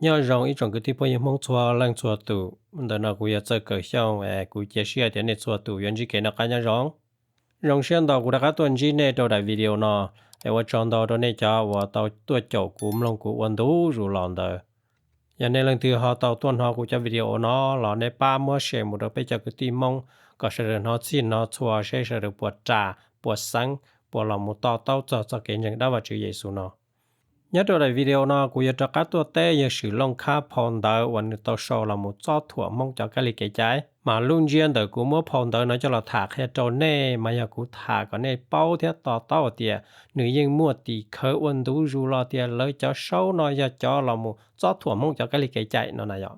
Nyob zoo ib tsoom kwv tij phooj ywg Hmoob txhua leej txhua tus, ntawm no kuv yog Txawj Kawm Xyooj es kuv cia siab tias nej txhua tus yuav ntsib kev noj qab nyob zoo. Zoo siab ntau kuv rov qab tuaj ntsib nej rau daim video no, es ua tsaug ntau rau nej cov uas tau tuaj caum kuv mloog kuv ua ntu zus los ntawd. Yog nej leej twg ho tau tuaj hnov kuv cov video no los nej pab muab share mus rau peb cov kwv tij Hmoob kom sawv daws hnov txhij hnov txhua seb sawv daws puas ras, puas xeev, puas los mus to taub txog txoj kev ntseeg dab Vajtswv Yexus no. Nyob rau daim video no kuv yuav rov qab tuaj teb yawg Swm Looj Khab phau ntawv uas nws tau sau los mus txob thuam Hmoob cov kab lig kev cai, mas lub ntsiab ntawm kuv muab phau ntawv no coj los tham qhia rau nej mas yog kuv tham kom nej paub thiab to taub hais tias nws yeej muaj tim khawv ua ntu zus los tias lawv cov saub no yog cov los mus txob thuam Hmoob cov kab lig kev cai no na yom.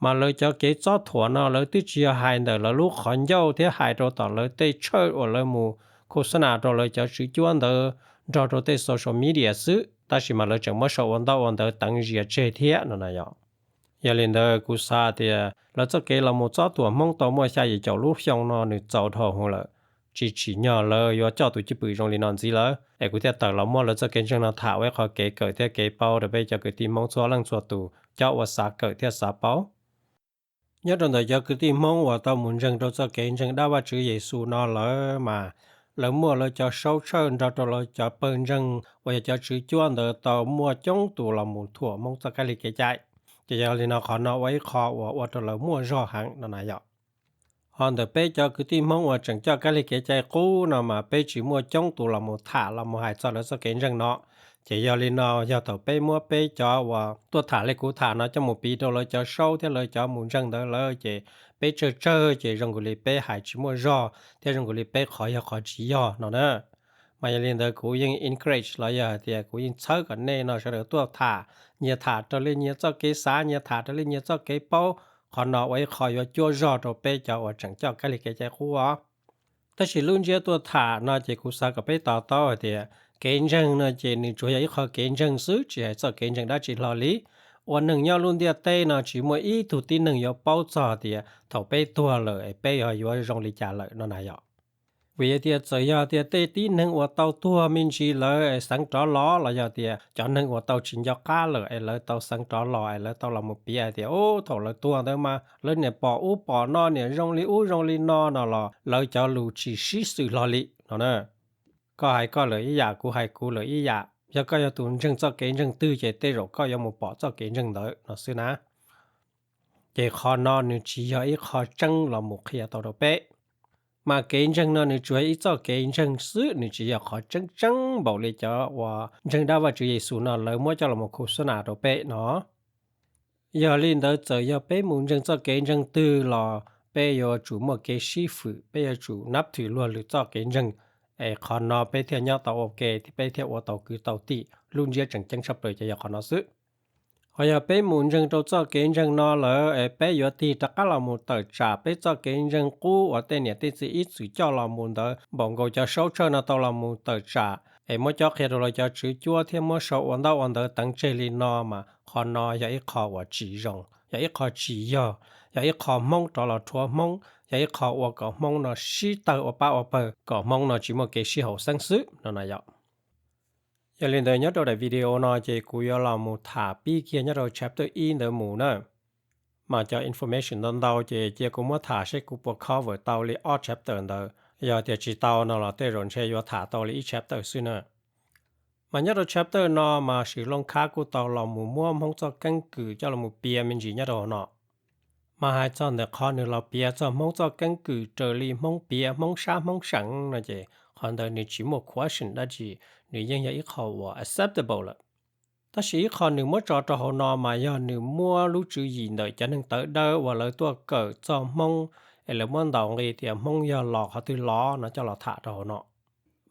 Mas lawv cov kev txob thuam no lawv twb tsis yog hais ntawm lawv lub qhov ncauj thiab hais rau tom lawv tej tshawj uas lawv mus khos xab nas rau lawv cov tswv cuab ntawd nrog rau tej social media xwb, tab sis mas lawv tseem muab sau ua ntaub ua ntawv teev zias tseg thiab no na yom. Yog li ntawd kuv xav tias lawv txoj kev los mus txob thuam Hmoob tau muaj xya yim caum lub xyoo no nws txaus dhau hwv lawm, tsis tsim nyog lawv yuav coj tus cwj pwm zoo li no ntxiv lawm, es kuv thiaj tawm los muab lawv txoj kev ntseeg no tham ua ib qho kev kawm thiab kev paub rau peb cov kwv tij Hmoob txhua leej txhua tus cov uas xav kawm thiab xav paub. Nyob rau ntawm cov kwv tij Hmoob uas tau mus ntseeg rau txoj kev ntseeg dab Vajtswv Yexus no lawm mas lawv muaj lawv cov saub tshawj nrog rau lawv cov pawg ntseeg uas yog cov tswv cuab ntawd tau muaj coob tus los mus thuam Hmoob txoj kab lig kev cai. Ces yog li no qhov no ua ib qho uas ua rau lawv muaj zog heev no na yom. Ho ntawm peb cov kwv tij Hmoob uas tseem coj kab lig kev cai qub no mas peb tsis muaj coob tus los mus tham los mus hais txog lawv txoj kev ntseeg no. Ces yog li no yog thaum peb muab peb cov uas tuaj tham li kuv tham no coj mus piv rau lawv cov saub thiab lawv cov mus ntseeg ntawd lawm ces peb tsawg tsawg ces zoo nkaus li peb hais tsis muaj zog thiab zoo nkaus li peb qhov yog qhov tsis yog no na. Mas yog li ntawd kuv yeej encourage los yog hais tias kuv yeej txhawb kom nej no sawv daws tuaj tham, nyias tham raws li nyias txoj kev xav, nyias tham raws li nyias txoj kev paub. Qhov no ua ib qho yuav cuab zog rau peb cov uas tseem coj kab lig kev cai qub os. Tab sis lub ntsiab tuaj tham no ces kuv xav kom peb to taub hais tias kev ntseeg no ces nws tsuas yog ib qho kev ntseeg xwb, tsis hais txoj kev ntseeg dab tsi hlo li. Ua neeg nyob lub ntiaj teb no tsis muaj ib tug tib neeg yuav paub txog tias thaum peb tuag lawm es peb ho yuav zoo li cas lawm no na yom. Vim tias txawm yog tias tej tib neeg uas tau tuag me ntsis lawm es xeev rov los, los yog tias cov neeg uas tau tsis nco qab lawm es lawv tau xeev rov los es lawv tau los mus piav hais tias, ub, thaum lawv tuag ntawd mas lawv niam pom ub pom no, niam zoo li ub zoo li no no los lawv cov lus tsis sib xws hlo li no na. Koj hais koj lawm ib yam, kuv hais kuv lawm ib yam. Yog koj yog tus ntseeg txoj kev ntseeg twg ces tej zaum koj yuav mus pom txoj kev ntseeg ntawd no xwb na. Ces qhov no nws tsis yog ib qho tseeb los mus qhia tau rau peb. Mas kev ntseeg no nws tsuas yog ib txoj kev ntseeg xwb, nws tsis yog qhov tseeb tseeb npaum li cov uas ntseeg dab Vajtswv Yexus no lawv muab coj los mus khos xab nas rau peb no. Yog li ntawd txawm yog peb mus ntseeg txoj kev ntseeg twg los peb yuav tsum muaj kev sib fwm, peb yuav tsum nab thwm luag lwm txoj kev ntseeg, es qhov no peb thiaj nyob tau ua ke, peb thiaj ua tau kwv tau tij. Lub ntsiab tseem ceeb tshaj plaws ces yog qhov no xwb. Ho yog peb mus ntseeg rau txoj kev ntseeg no lawm es peb yuav tig rov qab los mus tawm tsam peb txoj kev ntseeg qub uas tej niam tej txiv ib txwm coj los mus ntawd, npaum nkaus cov saub tshawj no tau los mus tawm tsam es muab cob qhia rau lawv cov tswv cuab thiab muab sau ua ntaub ua ntawv teev tseg li no mas qhov no yog ib qho uas tsis zoo, yog ib qho tsis yog, yog ib qho Hmoob rov los rhuav Hmoob, yog ib qho ua kom Hmoob no sib tawg ua pab ua pawg kom Hmoob no tsis muaj kev sib haum xeeb xwb no na yom. Yog li ntawd nyob rau daim video no ces kuv yuav los mus tham pib kiag nyob rau chapter ib ntawd mus na. Mas cov information ntau ntau ces cia kuv muab tham seb kuv puas cover tau li ob chapter ntawd. Yog tias tsis tau no los tej zaum ntshe yuav tham tau li ib chapter xwb na. Mas nyob rau chapter no mas Swm Looj Khab kuj tau los mus muab Hmoob txoj keeb kwm coj los mus piav me ntsis nyob rau hauv no. Mas hais txog ntawm qhov nws los piav txog Hmoob txoj keeb kwm raws li Hmoob piav, Hmoob sab Hmoob seem no ces qhov ntawd nws tsis muaj question dab tsi, nws yeej yog ib qho uas acceptable lawm. Tab sis ib qho nws muab tso rau hauv no mas yog nws muab lub tswv yim ntawm cov neeg tawv dawb uas lawv tuaj kawm txog Hmoob es lawv muab ntaus nqi tias Hmoob yog los qhov twg los no coj los tham rau hauv no.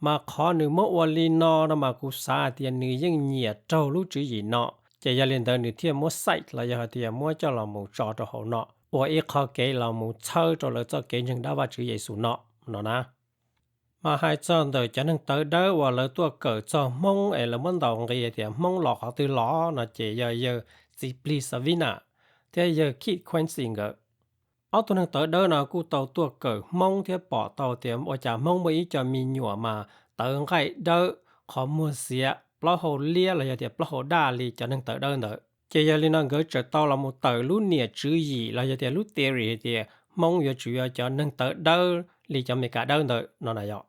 Mas qhov nws muab ua li no no mas kuv xav hais tias nws yeej nyiam raug lub tswv yim no, ces yog li ntawd nws thiaj muab cite los yog hais tias muab coj los mus tso rau hauv no ua ib qho kev los mus txhawb rau lawv txoj kev ntseeg dab Vajtswv Yexus no no na. Mas hais txog ntawm cov neeg tawv dawb uas lawv tuaj kawm txog Hmoob es lawv muab ntaus nqi tias Hmoob los qhov twg los no ces yog yawg Txiv Plig Savina thiab yawg Kit Quincy nkawd. Ob tug neeg tawv dawb no kuj tau tuaj kawm Hmoob thiab pom tau tias ua cas Hmoob muaj ib co me nyuam mas tawv nqaij dawb, qhov muag xiav, plaub hau liab los yog tias plaub hau daj li cov neeg tawv dawb ntawd. Ces yog li no nkawd txawm tau los mus tawm lub niam tswv yim los yog tias lub theory hais tias Hmoob yuav tsum yog cov neeg tawv dawb li cov Amelikas dawb ntawd no na yom.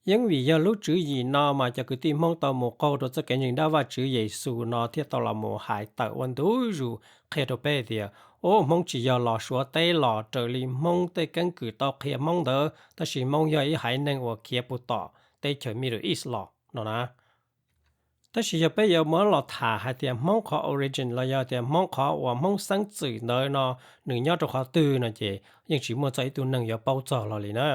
Yeeb vim yog lub tswv yim no mas cov kwv tij Hmoob tau mus qaug rau txoj kev ntseeg dab Vajtswv Yexus no thiaj tau los mus hais tawm ua ntu zus qhia rau peb tias, ub, Hmoob tsis yog los Suav teb los, raws li Hmoob tej keeb kwm tau qhia Hmoob ntawd, tab sis Hmoob yog ib haiv neeg uas khiav puag tom teb chaws Middle East los no na. Tab sis yog peb yuav muab los tham hais tias Hmoob qhov origin los yog tias Hmoob qhov uas Hmoob xeeb txwm ntawd no nws nyob rau qhov twg no ces yeej tsis muaj txog ib tug neeg yuav paub txog los li na.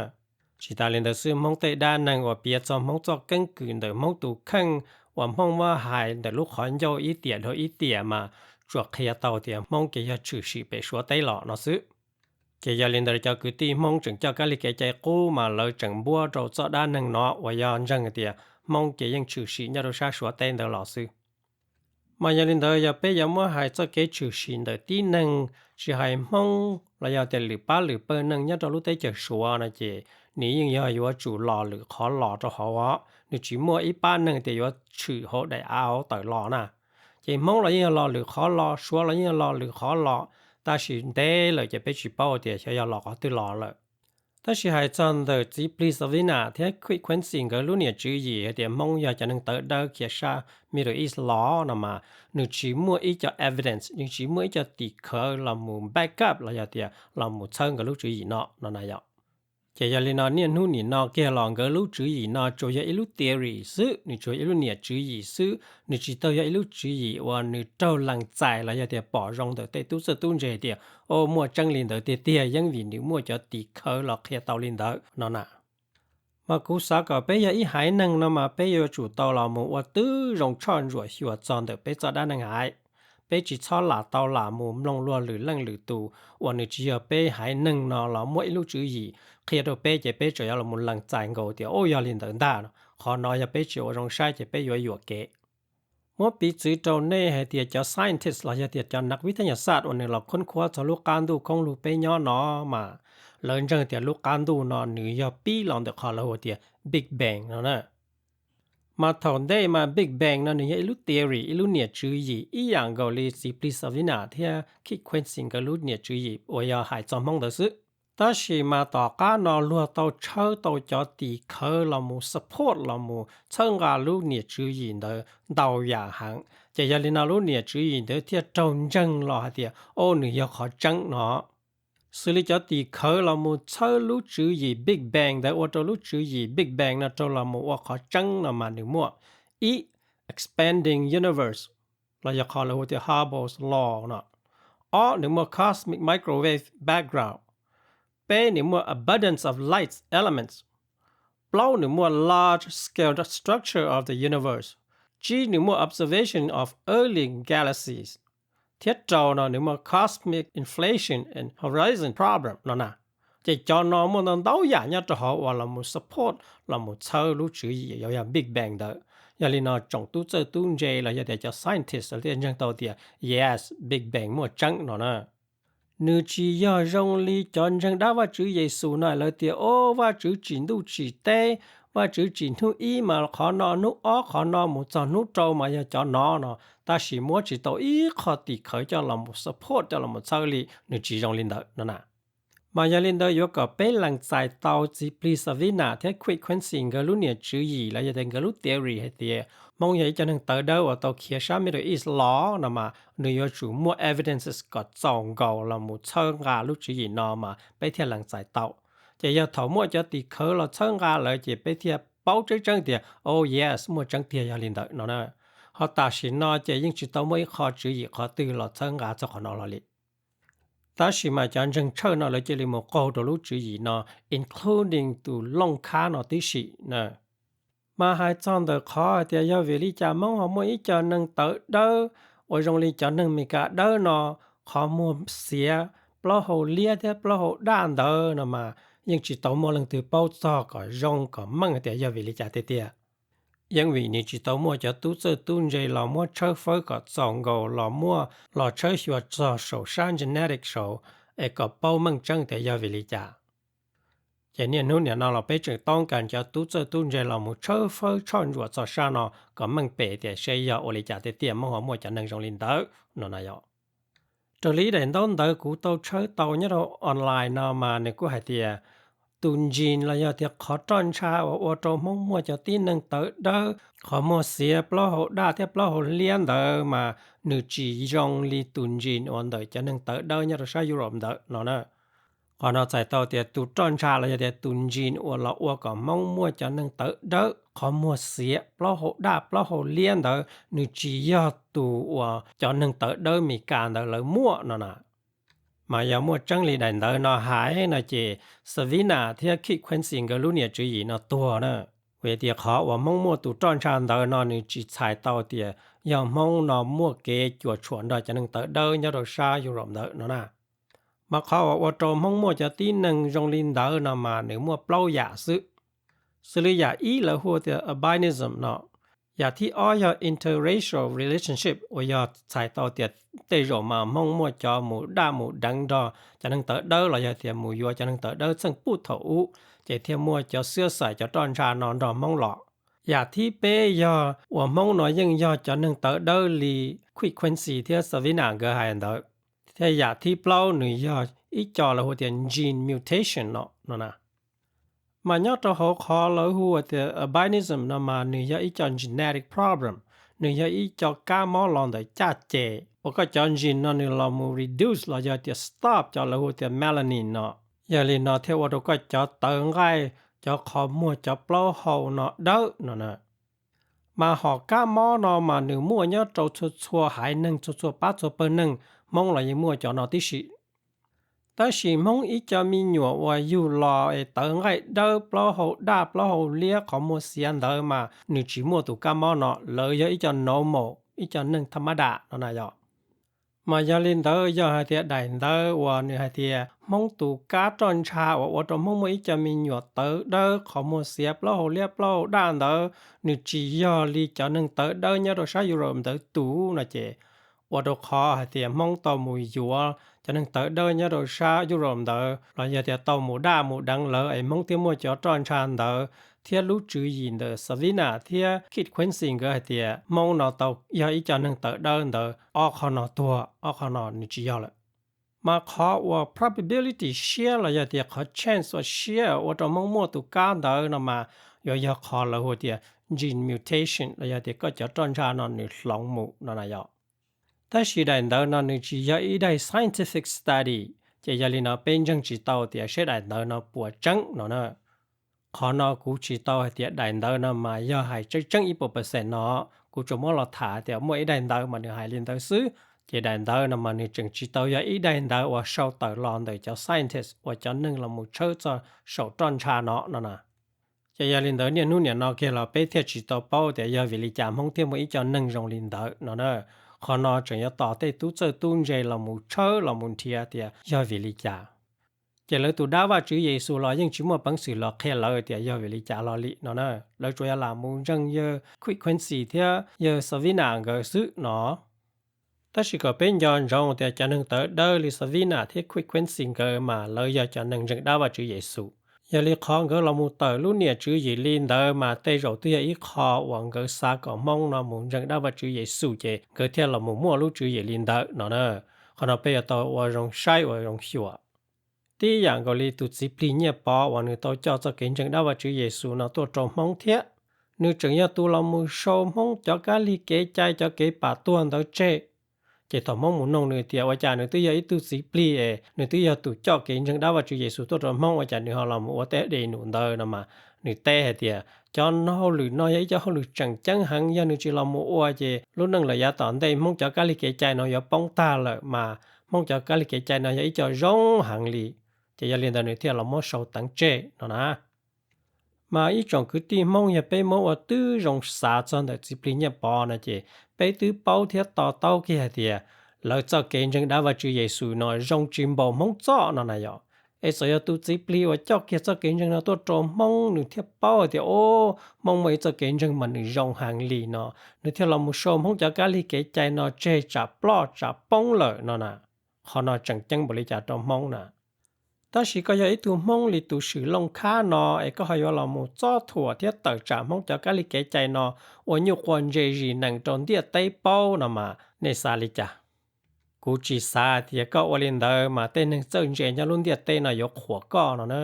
Tsis tas li ntawd xwb, Hmoob tej dab neeg uas piav txog Hmoob txoj keeb kwm ntawm Hmoob tus kheej uas Hmoob muab hais ntawm lub qhov ncauj ib tiam dhau ib tiam mas tsuas qhia tau tias Hmoob ces yog tshwm sim pem Suav teb los no xwb. Ces yog li ntawd cov kwv tij Hmoob tseem coj kab li kev cai qub mas lawv tseem npuab rau txoj dab neeg no uas yog ntseeg tias Hmoob ces yeej tshwm sim nyob rau sab Suav teb ntawd los xwb. Mas yog li ntawd yog peb yuav muab hais txoj kev tshwm sim ntawm tib neeg, tsis hais Hmoob los yog tias lwm pab lwm pawg neeg nyob rau lub teb chaws Suav no ces nws yeej yog yuav tsum los lwm qhov los rau hauv os, nws tsis muaj ib pab neeg tias yuav tshwm hauv daim av hauv tawm los na. Ces Hmoob los yeej yog los lwm qhov los, Suav los yeej yog los lwm qhov los, tab sis ntev lawm ces peb tsis paub tias xyov yog los qhov twg los lawm. Tab sis hais txog ntawm txiv plig Savina thiab Quick Quincy nkawd lub niam tswv yim hais tias Hmoob yog cov neeg tawv dawb khiav sab Middle East los no mas nws tsis muaj ib co evidence, nws tsis muaj ib co tim khawv los mus back up los yog tias los mus txhawb nkawd lub tswv yim no no na yom. Ces yog li no niaj hnub nim no kiag los nkawd lub tswv yim no tsuas yog ib lub theory xwb, nws tsuas yog ib lub niam tswv yim xwb, nws tsis tau yog ib lub tswv yim uas nws raug lees txais los yog tias pom zoo ntawm tej tub txawj tub ntse tias, o, muaj tseeb li ntawd tiag tiag, yeeb vim nws muaj cov tim khawv los qhia tau li ntawd no na. Mas kuv xav kom peb yog ib haiv neeg no mas peb yuav tsum tau los mus ua tib zoo tshoj ntsuam xyuas txog ntawm peb txoj dab neeg haiv. Peb tsis txhob lam tau lam mus mloog luag lwm leej lwm tus uas nws tsis yog peb haiv neeg no los muaj ib lub tswv yim qhia rau peb ces peb tseem yuav los mus lees txais nkaus tias, o, yog li ntawd ntag, qhov no yog peb tsis ua zoo saib ces peb yuav yuam kev. Muab piv txwv rau nej hais tias cov scientist los yog tias cov nas vib thab nyas xaj uas nws los khuab khuab txog lub qab ntuj khoob lug peb nyob no mas lawv ntseeg tias lub qab ntuj no nws yog pib los ntawm qhov lawv hu tias Big Bang no na. Mas thaum ntej mas Big Bang no nws yog ib lub theory, ib lub niam tswv yim ib yam nkaus li txiv plig Savina thiab Quick Quincy nkawd lub niam tswv yim uas yog hais txog Hmoob ntawd xwb. Tab sis mas tom qab no luag tau tshawb tau cov tim khawv los mus support los mus txhawb nqa lub niam tswv yim ntawd ntau yam heev, ces yog li no lub niam tswv yim ntawd thiaj raug ntseeg los hais tias, o, nws yog qhov tseeb no. Xws li cov tim khawv los mus txhawb lub tswv yim Big Bang ntawd ua rau lub tswv yim Big Bang no raug los mus ua qhov tseeb no mas nws muaj: ib, expanding universe, los yog qhov lawv hu tias Hubble's law no. Ob, nws muaj cosmic microwave background. Peb, nws muaj abundance of light elements. Plaub, nws muaj large scale structure of the universe. Tsib, nws muaj observation of early galaxies. Thiab rau no nws muaj cosmic inflation and horizon problem no na. Ces cov no muaj ntau ntau yam nyob rau hauv uas los mus support los mus txhawb lub tswv yim uas yog Big Bang ntawd. Yog li no tsoom tub txawj tub ntse los yog tias cov scientist lawv thiaj ntseeg tau tias yes, Big Bang muaj tseeb no na. Nws tsis yog zoo li cov ntseeg dab Vajtswv Yexus no lawv tias, o, Vajtswv tsim ntuj tsim teb, Vajtswv tsim hnub ib mas qhov no, hnub ob qhov no mus txog hnub rau mas yog cov no no, tab sis muab tsis tau ib qho tim khawv coj los mus support coj los mus txhawb li. Nws tsis zoo li ntawd no na. Mas yog li ntawd yuav kom peb lees txais tau txiv plig Savina thiab Quick Quincy nkawd lub niam tswv yim los yog tias nkawd lub theory hais tias Hmoob yog ib co neeg tawv dawb uas tau khiav sab Middle East los no mas nws yuav tsum muaj evidences kom txaus nkaus los mus txhawb nqa lub tswv yim no mas peb thiaj lees txais tau. Ces yog thaum muaj cov tim khawv los txhawb nqa lawm ces peb thiaj paub tseeb tseeb tias, o yes, muaj tseeb tiag yog li ntawd no na. Ho tam sim no ces yeej tsis tau muaj ib qho tswv yim qhov twg los txhawb nqa txog qhov no los li. Tab sis mas cov ntseeg tshawj no lawv cia li mus qaug rau lub tswv yim no, including tus Looj Khab no tib si na. Mas hais txog ntawm qhov hais tias yog vim li cas Hmoob ho muaj ib co neeg tawv dawb uas zoo li cov neeg Meskas dawb no, qhov muag xiav, plaub hau liab thiab plaub hau daj ntawd no mas yeej tsis tau muaj leej twg paub txog kom zoo kom meej tias yog vim li cas tiag tiag. Yeej vim nws tsis tau muaj cov tub txawj tub ntse los muab tshawb fawb kom txaus nkaus los muab los tshawb xyuas txog saum sab genetic saud es kom paub meej tseeb tias yog vim li cas. Ces niaj hnub nim no los peb tseem toob kas cov tub txawj tub ntse los mus tshawb fawb tshoj ntsuam txog sab no kom meej pem tias seb yog ua li cas tiag tiag Hmoob ho muaj cov neeg zoo li ntawd no na yom. Raws li ib daim ntaub ntawv kuv tau tshawb tau nyob rau online no mas nws kuj hais tias tus genes los yog tias qhov roj ntsha uas ua rau Hmoob muaj cov tib neeg tawv dawb, qhov muag xiav, plaub hau daj thiab plaub hau liab ntawd mas nws tsis zoo li tus genes uas ntawm cov neeg tawv dawb nyob rau sab Europe ntawd no na. Qhov no txhais tau tias tus roj ntsha los yog tias tus genes uas los ua kom Hmoob muaj cov neeg tawv dawb, qhov muag xiav, plaub hau daj, plaub hau liab ntawd nws tsis yog tus uas cov neeg tawv dawb Mes Kas ntawd lawv muaj no na. Mas yog muaj tseeb li daim ntawv no hais no ces Savina thiab Kit Quincy nkawd lub niam tswv yim no tuag na. Vim tias qhov uas Hmoob muaj tus roj ntsha ntawd no nws tsis txhais tau tias yog Hmoob no muaj kev cuam tshuam nrog cov neeg tawv dawb nyob rau sab Europe ntawd no na. Mas qhov uas ua rau Hmoob muaj cov tib neeg zoo li ntawd no mas nws muaj plaub yam xwb. Xws li yam ib lawv hu tias albinism no, yam thib ob yog interracial relationship uas yog txhais tau tias tej zaum mas Hmoob muaj cov mus daj mus deev nrog cov neeg tawv dawb los yog tias mus yuav cov neeg tawv dawb txheej puj thaum ub, ces thiaj muaj cov xiab xais cov roj ntsha no nrog Hmoob los. Yam thib peb yog uas Hmoob no yeej yog cov neeg tawv dawb li Kit Quincy thiab Savina nkawd hais ntawd. Thiab yam thib plaub nws yog ib co lawv hu tias gene mutation no no na. Mas nyob rau hauv qhov lawv hu tias albinism no mas nws yog ib co genetic problem, nws yog ib co kab mob los ntawm caj ces uas koj cov genes no nws los mus reduce los yog tias stop cov lawv hu tias melanin no. Yog li no thiaj ua rau koj cov tawv nqaij, cov qhov muag, cov plaub hau no dawb no na. Mas hom kab mob no mas nws muaj nyob rau txhua txhua haiv neeg, txhua txhua pab txhua pawg neeg, Hmoob los yeej muaj cov no tib si. Tab sis Hmoob ib co me nyuam uas yug los es tawv nqaij dawb, plaub hau daj, plaub hau liab, qhov muag xiav ntawd mas nws tsis muaj tus kab mob no, lawv yog ib co normal, ib co neeg thaj mab dam no na yom. Mas yog li ntawd yog hais tias daim ntawv uas nws hais tias Hmoob tus kab roj ntsha uas ua rau Hmoob muaj ib co me nyuam tawv dawb, qhov muag xiav, plaub hau liab, plaub hau daj ntawd nws tsis yog li cov neeg tawv dawb nyob rau sab Europe ntawd tus no ces ua rau qhov hais tias Hmoob tau mus yuav cov neeg tawv dawb nyob rau sab Europe ntawd los yog tias tau mus daj mus deev lawv es Hmoob thiaj muaj cov roj ntsha ntawd, thiab lub tswv yim ntawm Savina thiab Kit Quincy nkawd hais tias Hmoob no tau yog ib co neeg tawv dawb ntawd ob qho no tuag, ob qho no nws tsis yog lawm. Mas qhov uas probability siab los yog tias qhov chance uas siab ua rau Hmoob muaj tus kab ntawd no mas yuav yog qhov lawv hu tias gene mutation los yog tias koj cov roj ntsha no nws hloov mus no na yom. Tab sis daim ntawv no nws tsis yog ib daim scientific study, ces yog li no peb ntseeg tsis tau tias seb daim ntawv no puas tseeb no na. Qhov no kuv tsis tau hais tias daim ntawv no mas yog hais tseeb tseeb ib puas percent no, kuv tsuas muab los tham tias muaj ib daim ntawv mas nws hais li ntawd xwb, ces daim ntawv no mas nws tseem tsis tau yog ib daim ntawv uas sau tawm los ntawm cov scientist uas cov neeg los mus tshawb txog saum roj ntsha no no na. Ces yog li ntawd niaj hnub nim no kiag los peb thiaj tsis tau paub tias yog vim li cas Hmoob thiaj muaj ib co neeg zoo li ntawd no na. Qhov no tseem yuav tos tej tub txawj tub ntse los mus tshawb los mus nrhiav tias yog vim li cas. Ces lawv tus dab Vajtswv Yexus los yeej tsis muaj peev xwm los qhia lawv tias yog vim li cas los li no na. Lawv tsuas yog lam mus ntseeg yawg Kit Quincy thiab yawg Savina nkawd xwb no. Tab sis kom peb nco ntsoov tias cov neeg tawv dawb li Savina thiab Kit Quincy nkawd mas lawv yog cov neeg ntseeg dab Vajtswv Yexus. Yog li qhov nkawd los mus tawm lub niam tswv yim li ntawd mas tej zaum twb yog ib qho uas nkawd xav kom Hmoob no mus ntseeg dab Vajtswv Yexus ces nkawd thiaj los mus muaj lub tswv yim li ntawd no na. Qhov no peb yuav tau ua zoo saib ua zoo xyuas. Tib yam nkaus li tus txiv plig Nyiaj Pov uas nws tau coj txoj kev ntseeg dab Vajtswv Yexus no tuaj rau Hmoob thiab, nws tseem yog tus los mus sau Hmoob cov kab lig kev cai cov kev pam tuag ntawd tseg. Ces thaum Hmoob mus noog nws tias ua cas nws twb yog ib tug txiv plig es nws twb yog tus coj kev ntseeg dab Vajtswv Yexus tuaj rau Hmoob ua cas nws ho los mus ua tej dej num ntawd no mas nws teb hais tias cov hauj lwm no yog ib co hauj lwm tseem ceeb heev, yog nws tsis los mus ua ces lub neej lawm yav tom ntej Hmoob cov kab lig kev cai no yuav poob tag lawm mas Hmoob cov kab lig kev cai no yog ib co zoo heev li. Ces yog li ntawd nws thiaj los muab sau teev tseg no na. Mas ib tsoom kwv tij Hmoob, yog peb muab ua tib zoo xav txog ntawm txiv plig Nyiaj Pov no ces peb twb paub thiab to taub kiag hais tias lawv txoj kev ntseeg dab Vajtswv Yexus no zoo tsis npaum Hmoob txoj no na yom. Es txawm yog tus txiv plig uas coj kiag txoj kev ntseeg no tuaj rau Hmoob nws thiaj paub hais tias o, Hmoob muaj ib txoj kev ntseeg mas nws zoo heev li no, nws thiaj los mus sau Hmoob cov kab lig kev cai no tseg tsam ploj tsam poob lawm no na. Qhov no tseem ceeb npaum li cas rau Hmoob na? Tab sis koj yog ib tug Hmoob li tus Swm Looj Khab no es koj ho yuav los mus txob thuam thiab tawm tsam Hmoob cov kab lig kev cai no ua nyuj quas ntse zis nees rau ntiaj teb paub no mas nej xav li cas? Kuv tsis xav tias koj ua li ntawd mas tej neeg txawj ntse nyob lub ntiaj teb no yuav qhuas koj no na.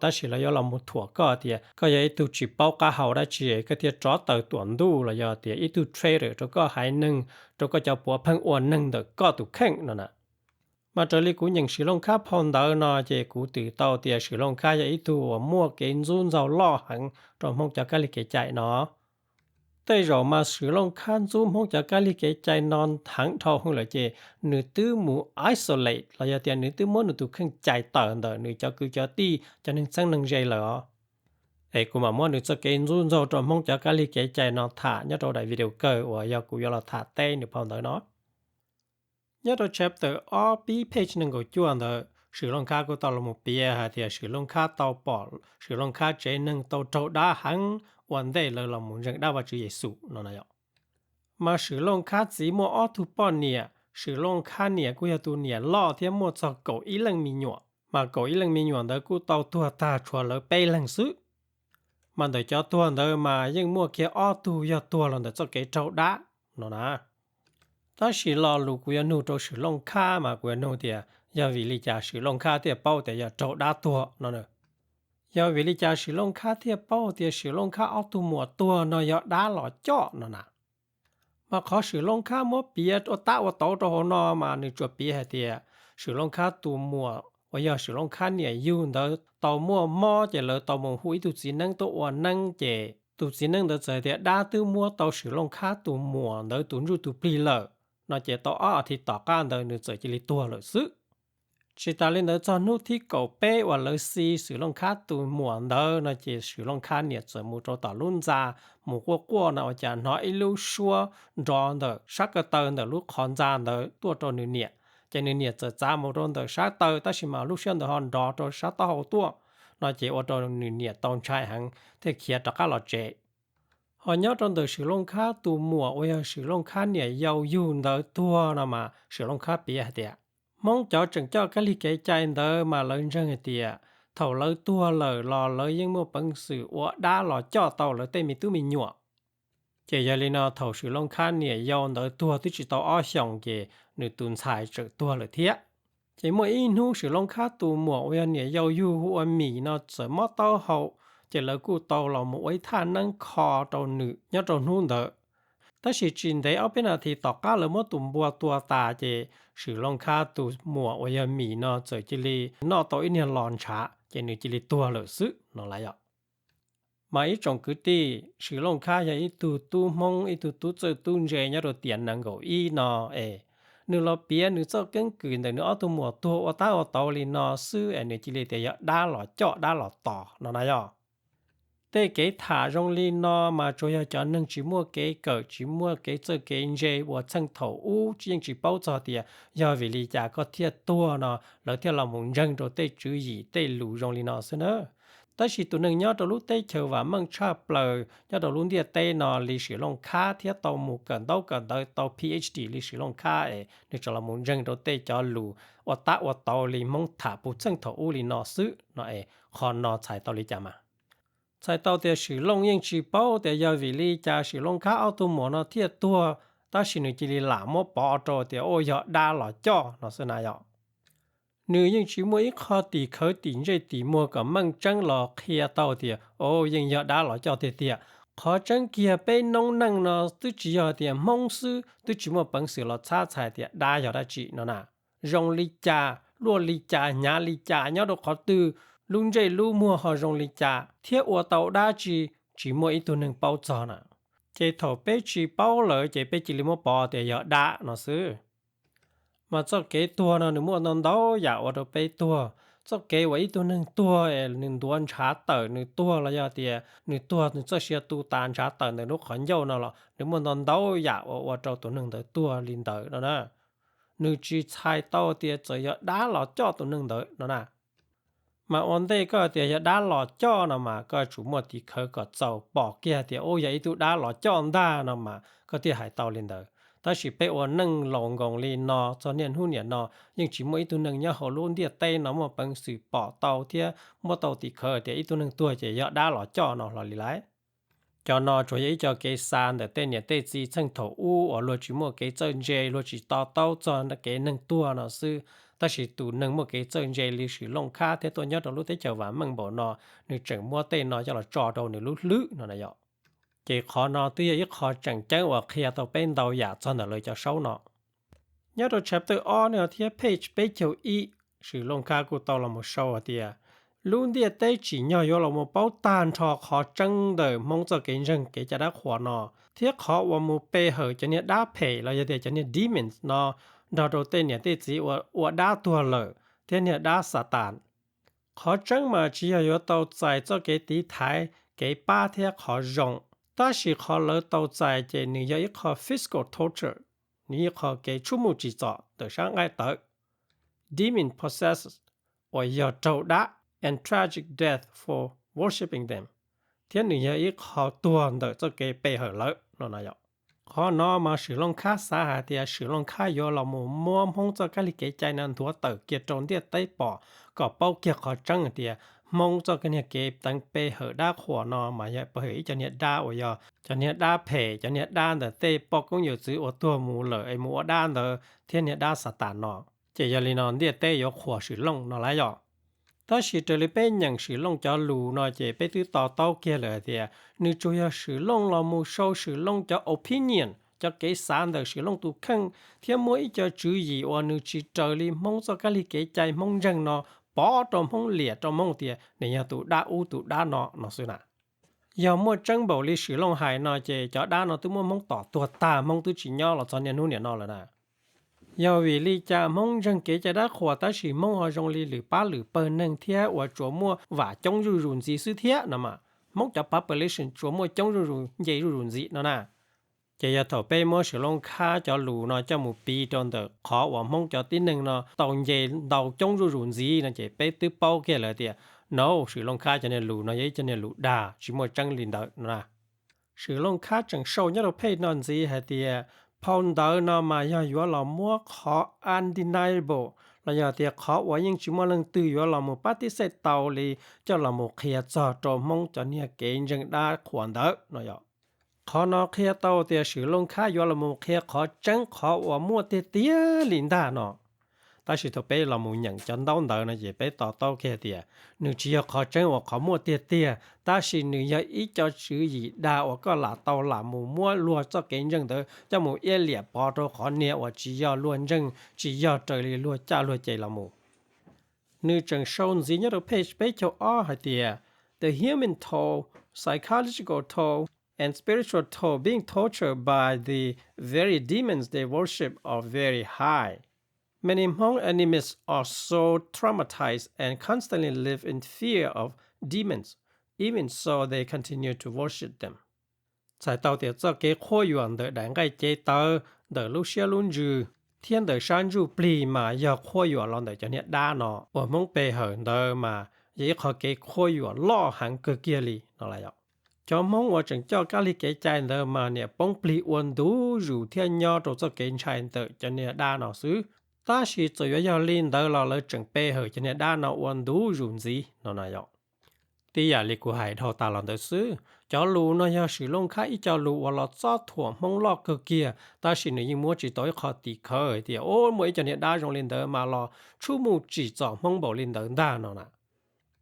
Tab sis lawv yuav los mus thuam koj tias koj yog ib tug tsis paub qab hau dab tsi koj thiaj rov taws tuam ntuj los yog tias ib tug traitor rau koj haiv neeg, rau koj cov puav pheej ua neeg ntawm koj tus kheej no na. Mas raws li kuv nyeem Swm Looj Khab phau ntawv no ces kuv twm tau tias Swm Looj Khab yog ib tug uas muaj kev ntxub ntxaug loj heev rau Hmoob cov kab lig kev cai no. Tej zaum mas Swm Looj Khab ntxub Hmoob cov kab lig kev cai no heev dhau hwv lawm ces nws twb mus isolate los yog tias nws twb muab nws tus kheej cais tawm ntawm nws cov kwv cov tij cov neeg txheeb neeg ze lawm os. Es kuv mam muab nws txoj kev ntxub ntxaug rau Hmoob cov kab lig kev cai no tham nyob rau daim video kawg uas yog kuv yuav los tham teb nws phau ntawv no. Nyob rau chapter ob pib page nees nkaum cuaj ntawd Swm Looj Khab kuj tau los mus piav hais tias Swm Looj Khab tau pom Swm Looj Khab tsev neeg tau raug dab heev ua ntej lawv los mus ntseeg dab Vajtswv Yexus no na yom. Mas Swm Looj Khab txiv muaj ob tug poj niam, Swm Looj Khab niam kuj yog tus niam loj thiab muaj txog kaum ib leej me nyuam, mas kaum ib leej me nyuam ntawd kuj tau tuag tag tshuav lawv peb leeg xwb. Mas ntawm cov tuag ntawd mas yeej muaj kiag ob tug yog tuag los ntawm txoj kev raug dab no na. Tab sis lo lus kuv yuav nug rau Swm Looj Khab mas kuv yuav nug tias yog vim li cas Swm Looj Khab thiaj paub tias yog raug dab tuag no na? Yog vim li cas Swm Looj Khab thiaj paub tias Swm Looj Khab ob tug muam tuag no yog dab los coj no na? Mas qhov Swm Looj Khab muab piav ua tab ua tauv rau hauv no mas nws tsuas piav hais tias Swm Looj Khab tus muam uas yog Swm Looj Khab niam yug ntawd tau muaj mob ces lawv tau mus hu ib tug txiv neeb tuaj ua neeb ces tus txiv neeb ntawd txawm hais tias dab twb muab tau Swm Looj Khab tus muam ntawd tus ntsuj tus plig lawm no ces tau ob as thiv tom qab ntawd nws txawm cia li tuag lawm xwb. Tsis tas li ntawd txog hnub thib kaum peb uas lawv xi Swm Looj Khab tus muam ntawd no ces Swm Looj Khab niam txawm mus rau tom lub ntxa mus quaj quaj no ua cas hnov ib lub suab nrov ntawm sab ko taw ntawm lub qhov ntxa ntawd tuaj rau nws niam. Ces nws niam txawm txav mus rau ntawm sab taw tab sis mas lub suab ntawd ho nrov rau sab taub hau tuaj no ces ua rau nws niam tau ntshai heev thiaj khiav rov qab los tsev. Ho nyob rau ntawm Swm Looj Khab tus muam uas yog Swm Looj Khab niam yau yug ntawd tuag no mas Swm Looj Khab piav hais tias Hmoob cov tseem coj kab lig kev cai ntawd mas lawv ntseeg hais tias thaum lawv tuag lawm los lawv yeej muaj peev xwm ua dab los coj tau lawv tej me tub me nyuam. Ces yog li no thaum Swm Looj Khab niam yau ntawd tuag twb tsis tau ob xyoos ces nws tus ntxhais txawm tuag lawm thiab. Ces muaj ib hnub Swm Looj Khab tus muam uas yog niam yau yug hu ua Mim no txawm mob taub hau, ces lawv kuj tau los mus ua ib thaj neeb kho rau nws nyob rau hnub ntawd. Tab sis tsis ntev ob peb nas this tom qab lawv muab tus npua tua tas ces Swm Looj Khab tus muam uas yog Mim no txawm cia li noj tau ib niag los ntshav ces nws cia li tuag lawm xwb no lawm yom. Mas ib tsoom kwv tij, Swm Looj Khab yog ib tug tub Hmoob, ib tug tub txawj tub ntse nyob rau tiam nees nkaum ib no es nws los piav nws txoj keeb kwm ntawm nws ob tug muam tuag ua tab ua tauv li no xwb es nws cia li tias yog dab los coj dab los tos no na yom. Tej kev tham zoo li no mas tsuas yog cov neeg tsis muaj kev kawm tsis muaj kev txawj kev ntse uas txheej thaum ub tsis yeej tsis paub txog tias yog vim li cas koj thiaj tuag no lawv thiaj los mus ntseeg rau tej tswv yim tej lus zoo li no xwb na. Tab sis tus neeg nyob rau lub teb chaws vam meej tshaj plaws nyob rau lub ntiaj teb no li Swm Looj Khab thiab tau mus kawm ntaub kawm ntawv tau Ph D li Swm Looj Khab es nws tseem los mus ntseeg rau tej cov lus ua tab ua tauv li Hmoob tham puv txheej thaum ub li no xwb no es qhov no txhais tau li cas mas? Txhais tau tias Swm Looj yeej tsis paub tias yog vim li cas Swm Looj Khab ob tug muam no thiaj tuag, tab sis nws cia li lam muab pov rau tias ua yog dab los coj no xwb na yom. Nws yeej tsis muaj ib qho tim khawv tim ntsej tim muag kom meej tseeb los qhia tau tias o yeej yog dab los coj tiag tiag. Qhov tseeb kiag peb noob neej no twb tsis yog tias Hmoob xwb twb tsis muaj peev xwm los txhab txhais tias dab yog dab tsi no na. Zoo li cas, luaj li cas, hnyav li cas, nyob rau qhov twg, lub ntsej lub muag ho zoo li cas thiab ua tau dab tsi, tsis muaj ib tug neeg paub txog na. Ces thaum peb tsis paub lawm ces peb cia li muab pov tias yog dab no xwb. Mas txoj kev tuag no nws muaj ntau ntau yam ua rau peb tuag. Txoj kev uas ib tug neeg tuag es nws ntuav ntshav tawm nws tuag los yog tias nws tuag nws txoj sia tu tas ntshav tawm ntawm lub qhov ncauj no los nws muaj ntau ntau yam uas ua rau tus neeg ntawd tuag li ntawd no na. Nws tsis txhais tau tias txawm yog dab los coj tus neeg ntawd no na. Mas ua ntej koj tias yog dab los coj no mas koj tsum muaj tim khawv kom txaus pom kiag tias ub yog ib tug dab los coj ntag no mas koj thiaj hais tau li ntawd. Tab sis peb ua neej laus nkoos li no txog niaj hnub niam no yeej tsis muaj ib tug neeg nyob hauv lub ntiaj teb no muaj peev xwm pom tau thiab muab tau tim khawv tias ib tug neeg tuag ces yog dab los coj no hlo li lauj. Cov no tsuas yog ib co kev xav ntawm tej niam tej txiv txheej thaum ub uas luag tsis muaj kev txawj ntse, luag tsis to taub txog kev neeg tuag no xwb. Tab sis tus neeg muaj kev txawj ntse li Swm Looj Khab thiab tuaj nyob rau lub teb chaws vam meej npaum no, nws tseem muab tej no coj los tso rau nws lub hlwb no na yom. Ces qhov no twb yog ib qho tseem ceeb uas qhia tau peb ntau yam txog ntawm lawv cov saub no. Nyob rau chapter ob no thiab page peb caug ib, Swm Looj Khab kuj tau los mus sau hais tias, lub ntiaj teb tsim nyog yuav los mus paub tag nrho qhov tseeb ntawm Hmoob txoj kev ntseeg kev cai dab qhuas no, thiab qhov uas mus pe hawm cov niag dab phem los yog tias cov niag demons no nrog rau tej niam tej txiv uas ua dab tuag lawm thiab niag dab Xatas. Qhov tseeb mas tsis yog yuav tau txais txoj kev tiv thaiv, kev pab thiab qhov zoo, tab sis qhov lawv tau txais ces nws yog ib qho physical torture, nws ib qho kev tshub muj tsim txom ntawm sab nqaij tawv, demon possesses, uas yog raug dab, and tragic death for worshipping them, thiab nws yog ib qho tuag ntawm txoj kev pe hawm lawv no na yom. Qhov no mas Swm Looj Khab xav hais tias Swm Looj Khab yuav los mus muab Hmoob txoj kab lig kev cai no nthuav tawm kiag rau ntiaj teb pom kom paub kiag qhov tseeb hais tias Hmoob txoj kab niag kev teev pe hawm dab qhuas no mas yog pe hawm ib co niag dab uas yog cov niag dab phem, cov niag dab ntawm tej poj koob yawm txwv uas tuag mus lawm es mus ua dab ntawd thiab niag dab Xatas no. Ces yog li no ntiaj teb yuav qhuas Swm Looj no lauj yom. Tab sis raws li peb nyeem Swm Looj cov lus no ces peb twb to taub kiag lawm hais tias nws tsuas yog Swm Looj los mus sau Swm Looj cov opinion, cov kev xav ntawm Swm Looj tus kheej, thiab muaj ib co tswv yim uas nws tsis raws li Hmoob txoj kab lig kev cai Hmoob ntseeg no pov rau Hmoob liam rau Hmoob tias nws yog tus dab ub tus dab no no xwb na. Yog muaj tseeb npaum li Swm Looj hais no ces cov dab no twb muab Hmoob tom tuag tag, Hmoob twb tsis nyob los txog niaj hnub niam no lawm na. Yog vim li cas Hmoob ntseeg kev cai dab qhuas tab sis Hmoob ho zoo li lwm pab lwm pawg neeg thiab uas tsuas muaj vam coob zuj zus ntxiv xwb thiab no mas? Hmoob cov population tsuas muaj coob zuj zus, nce zuj zus ntxiv no na. Ces yog thaum peb muab Swm Looj Khab cov lus no coj mus piv rau ntawm qhov uas Hmoob cov tib neeg no tau nce ntau coob zuj zus ntxiv no ces peb twb paub kiag lawm tias no Swm Looj Khab cov niag lus no yog ib cov niag lus dag tsis muaj tseeb li ntawd no na. Swm Looj Khab tseem sau nyob rau page no ntxiv hais tias phau ntawv no mas yog yuav los muab qhov undeniable los yog tias qhov uas yeej tsis muaj leej twg yuav los mus pab tib xej tau li coj los mus qhia txog rau Hmoob cov niag kev ntseeg dab qhuas ntawd no yom. Qhov no qhia tau tias Swm Looj Khab yuav los mus qhia qhov tseeb qhov uas muaj tiag tiag li ntag no. Tab sis thaum peb los mus nyeem cov ntaub ntawv no ces peb to taub kiag tias nws tsis yog qhov tseeb uas qhov muaj tiag tiag, tab sis nws yog ib co tswv yim dag uas koj lam tau lam mus muab luag txoj kev ntseeg ntawd coj mus iab liam pov rau qhov niag uas tsis yog luag ntseeg, tsis yog raws li luag caj luag ces los mus. Nws tseem sau ntxiv nyob rau page peb caug ob hais tias, the human toll, psychological toll, and spiritual toll being tortured by the very demons they worship are very high. Many Hmong enemies are so traumatized and constantly live in fear of demons, even so they continue to worship them. Txhais tau tias txoj kev qhuab yuam ntawm daim nqaij cev tawv, ntawm lub siab lub ntsws, thiab ntawm sab ntsuj plig mas yog qhuab yuam los ntawm cov niag dab no uas Hmoob pe hawm ntawd mas yog ib qho kev qhuab yuam loj heev kawg kiag li no lawm yom. Cov Hmoob uas tseem coj kab lig kev cai ntawd mas niam poob plig ua ntu zus thiab nyob rau txoj kev ntshai ntawm cov niag dab no xwb. Tab sis txawm yuav yog li ntawd los lawv tseem pe hawm cov niag dab no ua ntu zus ntxiv no na yom. Tib yam li kuv hais dhau tas los ntawd xwb, cov lus no yog Swm Looj Khab ib co lus uas los txob thuam Hmoob loj kawg kiag, tab sis nws yeej muab tsis tau ib qho tim khawv hais tias o muaj ib co niag dab zoo li ntawd mas los tshub muj tsim txom Hmoob npaum li ntawd ntag no na.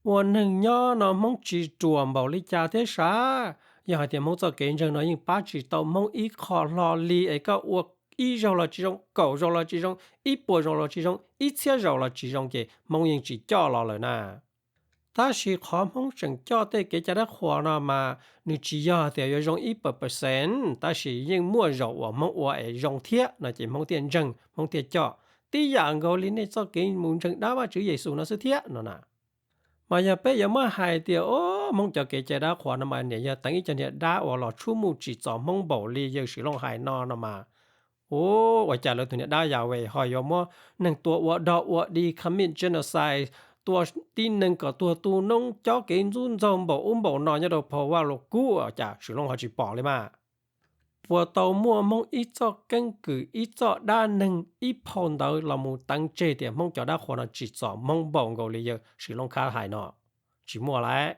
Ua neeg nyob no Hmoob tsis ruam npaum li cas thiab sav? Yog hais tias Hmoob txoj kev ntseeg no yeej pab tsis tau Hmoob ib qho hlo li es koj ua ib zaug los tsis zoo, kaum zaus los tsis zoo, ib puas zaus los tsis zoo, ib txhiab zaus los tsis zoo ces Hmoob yeej tsis coj los lawm na. Tab sis qhov Hmoob tseem coj tej kev cai dab qhuas no mas nws tsis yog tias yuav zoo ib puas percent, tab sis yeej muaj zaus uas Hmoob ua es zoo thiab no ces Hmoob thiaj ntseeg, Hmoob thiaj coj. Tib yam nkaus li nej txoj kev mus ntseeg dab Vajtswv Yexus no xwb thiab no na. Mas yog peb yuav muab hais tias o Hmoob cov kev cai dab qhuas no mas niam yog teev ib co niag dab uas los tshub muj tsim txom Hmoob npaum li yawg Swm Looj hais no no mas, u, ua cas lawv tus niag dab Yahweh ho yuav muab neeg tua ua dog ua dig, commit genocide, tua tib neeg kom tuag tu noob, cob kev ntxub ntxaug npaum ub npaum no nyob rau phau Vajluskub, ua cas Swm Looj ho tsis pom li mas? Puas tau muaj Hmoob ib txoj keeb kwm, ib txoj dab neeg, ib phau ntawv los mus teev tseg tias Hmoob cov dab qhuas no tsim txom Hmoob npaum nkaus li yawg Swm Looj Khab hais no? Tsis muaj lawm.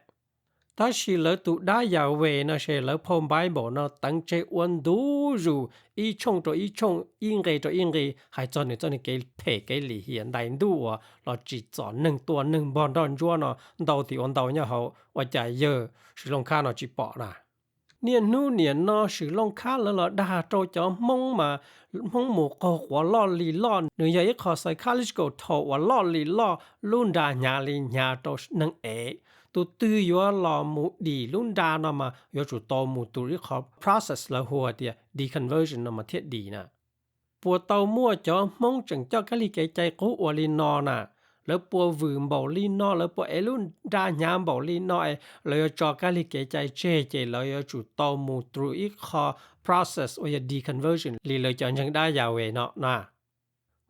Tab sis lawv tus dab Yahweh no ces lawv phau Bible no teev tseg ua ntu zus, ib tshooj rau ib tshooj, ib nqe rau ib nqe, hais txog nws txoj kev phem kev lim hiam ntais ntuj uas los tsim txom neeg, tua neeg npog nroj ntsuab no ntau tim ua ntau nyob hauv. Ua cas yawg Swm Looj Khab no tsis pom na? Niaj hnub niam no Swm Looj Khab lawv los dag rau cov Hmoob mas Hmoob mus qaug quav loj li loj, nws yog ib qho psychological thaum uas loj li loj, lub nra hnyav li hnyav rau neeg ev. Tus twg yuav los mus dim lub nra no mas yuav tsum tau mus through ib qho process lawv hu tias deconversion no mas thiaj dim na. Puas tau muaj cov Hmoob tseem coj kab lig kev cai qub ua li no na? Lawv puas vwm npaum li no, lawv puas ev lub nra hnyav npaum li no es lawv yuav tso kab lig kev cai tseg ces lawv yuav tsum tau mus through ib qho process uas yog deconversion li lawv cov ntseeg dab Yahweh no na?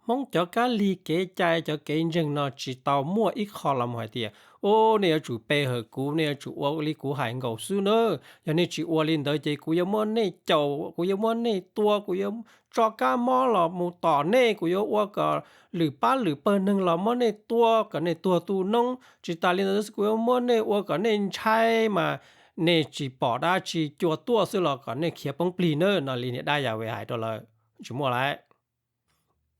Hmoob cov kab lig kev cai, cov kev ntseeg no tsis tau muaj ib qho los mus hais tias, u, nej yuav tsum pe hawm kuv, nej yuav tsum ua li kuv hais nkaus xwb na. Yog nej tsis ua li ntawd ces kuv yuav muab nej caum, kuv yuav muab nej tua, kuv yuav tso kab mob los mus tom nej, kuv yuav ua kom lwm pab lwm pawg neeg los muab nej tua kom nej tuag tu noob. Tsis tas li ntawd xwb, kuv yuav muab nej ua kom nej ntshai mas nej tsis pom dab tsi, cua tuaj xwb los kom nej khiav poob plig na, no li niam dab Yahweh hais rau lawv. Tsis muaj lawm.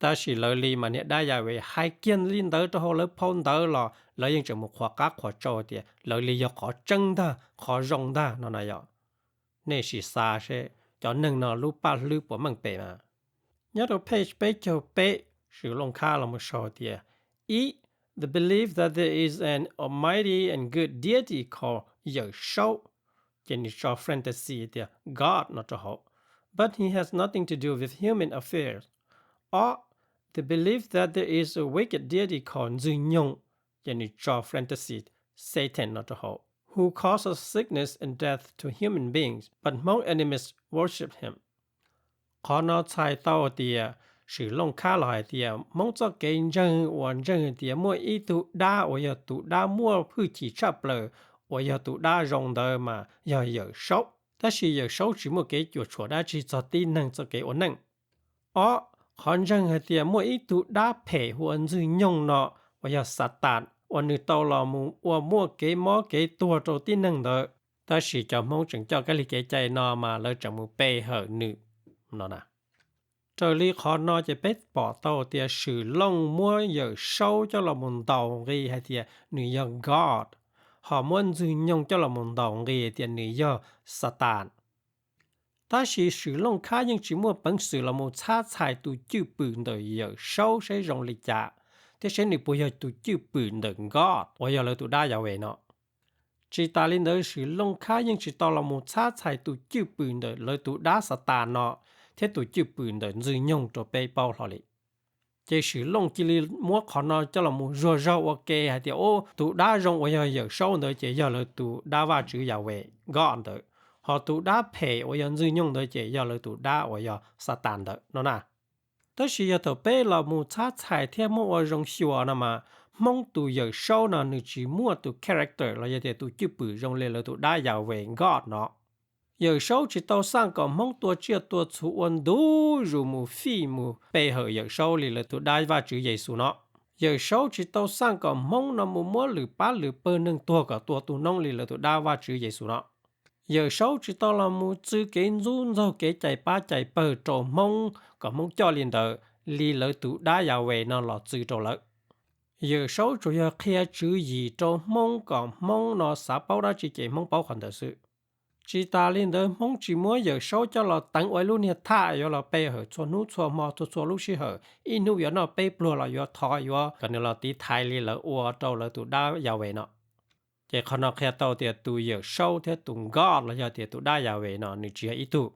Tab sis lawv li mas niam dab Yahweh hais kiag li ntawd rau hauv lawv phau ntawv los lawv yeej tseem mus qhuas qab qhuas tsau tias lawv li yog qhov tseeb ntag, qhov zoo ntag no na yom. Nej sim xav seb cov neeg no lub paj hlwb puas meej pem mas. Nyob rau page peb caug peb, Swm Looj Khab los mus sau tias, ib, the belief that there is an almighty and good deity called Yawm Saub, ces nws tso parenthesis tias God no rau hauv, but he has nothing to do with human affairs. Ob, the belief that there is a wicked deity called Ntxwg Nyoog, ces nws tso parenthesis Satan no rau hauv, who causes sickness and death to human beings, but Hmong enemies worship him. Qhov no txhais tau tias Swm Looj Khab los hais tias Hmoob txoj kev ntseeg uas ntseeg tias muaj ib tug dab uas yog tus dab muaj hwj chim tshaj plaws uas yog tus dab zoo ntawd mas yog Yawm Saub, tab sis Yawm Saub tsis muaj kev cuam tshuam dab tsi txog tib neeg txoj kev ua neej. Ob, qhov ntseeg hais tias muaj ib tug dab phem hu ua Ntxwg Nyoog no uas yog Xatas uas nws tau los mus ua muaj kev mob kev tuag rau tib neeg ntawd, tab sis cov Hmoob tseem coj kab lig kev cai no mas lawv tseem mus pe hawm nws no na. Raws li qhov no ces peb pom tau tias Swm Looj muab Yawm Saub coj los mus ntaus nqi hais tias nws yog God, ho muab Ntxwg Nyoog coj los mus ntaus nqi tias nws yog Xatas. Tab sis Swm Looj Khab yeej tsis muaj peev xwm los mus txhab txhais tus cwj pwm ntawm Yawm Saub seb zoo li cas, thiab seb nws puas yog tus cwj pwm ntawm God uas yog lawv tus dab Yahweh no. Tsis tas li ntawd Swm Looj Khab yeej tsis tau los mus txhab txhais tus cwj pwm ntawm lawv tus dab Xatas no thiab tus cwj pwm ntawm Ntxwg Nyoog rau peb paub hlo li. Ces Swm Looj cia li muab qhov no coj los mus zuag zaug ua ke hais tias, o, tus dab zoo uas yog Yawm Saub ntawd ces yog lawv tus dab Vajtswv Yahweh God ntawd, ho tus dab phem uas yog Ntxwg Nyoog ntawd ces yog lawv tus dab uas yog Xatas ntawd no na. Tab sis yog thaum peb los mus txhab txhais thiab muab ua zoo xyuas no mas, Hmoob tus Yawm Saub no nws tsis muaj tus character los yog tias tus cwj pwm zoo li lawv tus dab Yahweh God no. Yawm Saub tsis tau xaj kom Hmoob tua tsiaj tua txhu ua ntu zus mus fij mus pe hawm Yawm Saub li lawv tus dab Vajtswv Yexus no. Yawm Saub tsis tau xaj kom Hmoob no mus muab lwm pab lwm pawg neeg tuag kom tua tu noob li lawv tus dab Vajtswv Yexus no. Yawm Saub tsis tau los mus txwv kev ntxub ntxaug kev cais pab cais pawg rau Hmoob kom Hmoob coj li ntawd li lawv tus dab Yahweh no los txwv rau lawv. Yawm Saub tsuas yog qhia tswv yim rau Hmoob kom Hmoob no xav paub dab tsi ces Hmoob paub qhov ntawd xwb. Tsis tas li ntawd Hmoob tsis muab Yawm Saub coj los teev ua ib lub niag thaj yuav los pe hawm txhua hnub txhua hmo txhua txhua lub sij hawm, ib hnub yuav noj peb pluag los yuav thov yuav kom nws los tiv thaiv li lawv ua rau lawv tus dab Yahweh no. Ces qhov no qhia tau tias tus Yawm Saub thiab tus God los yog tias tus dab Yahweh no nws tsis yog ib tug.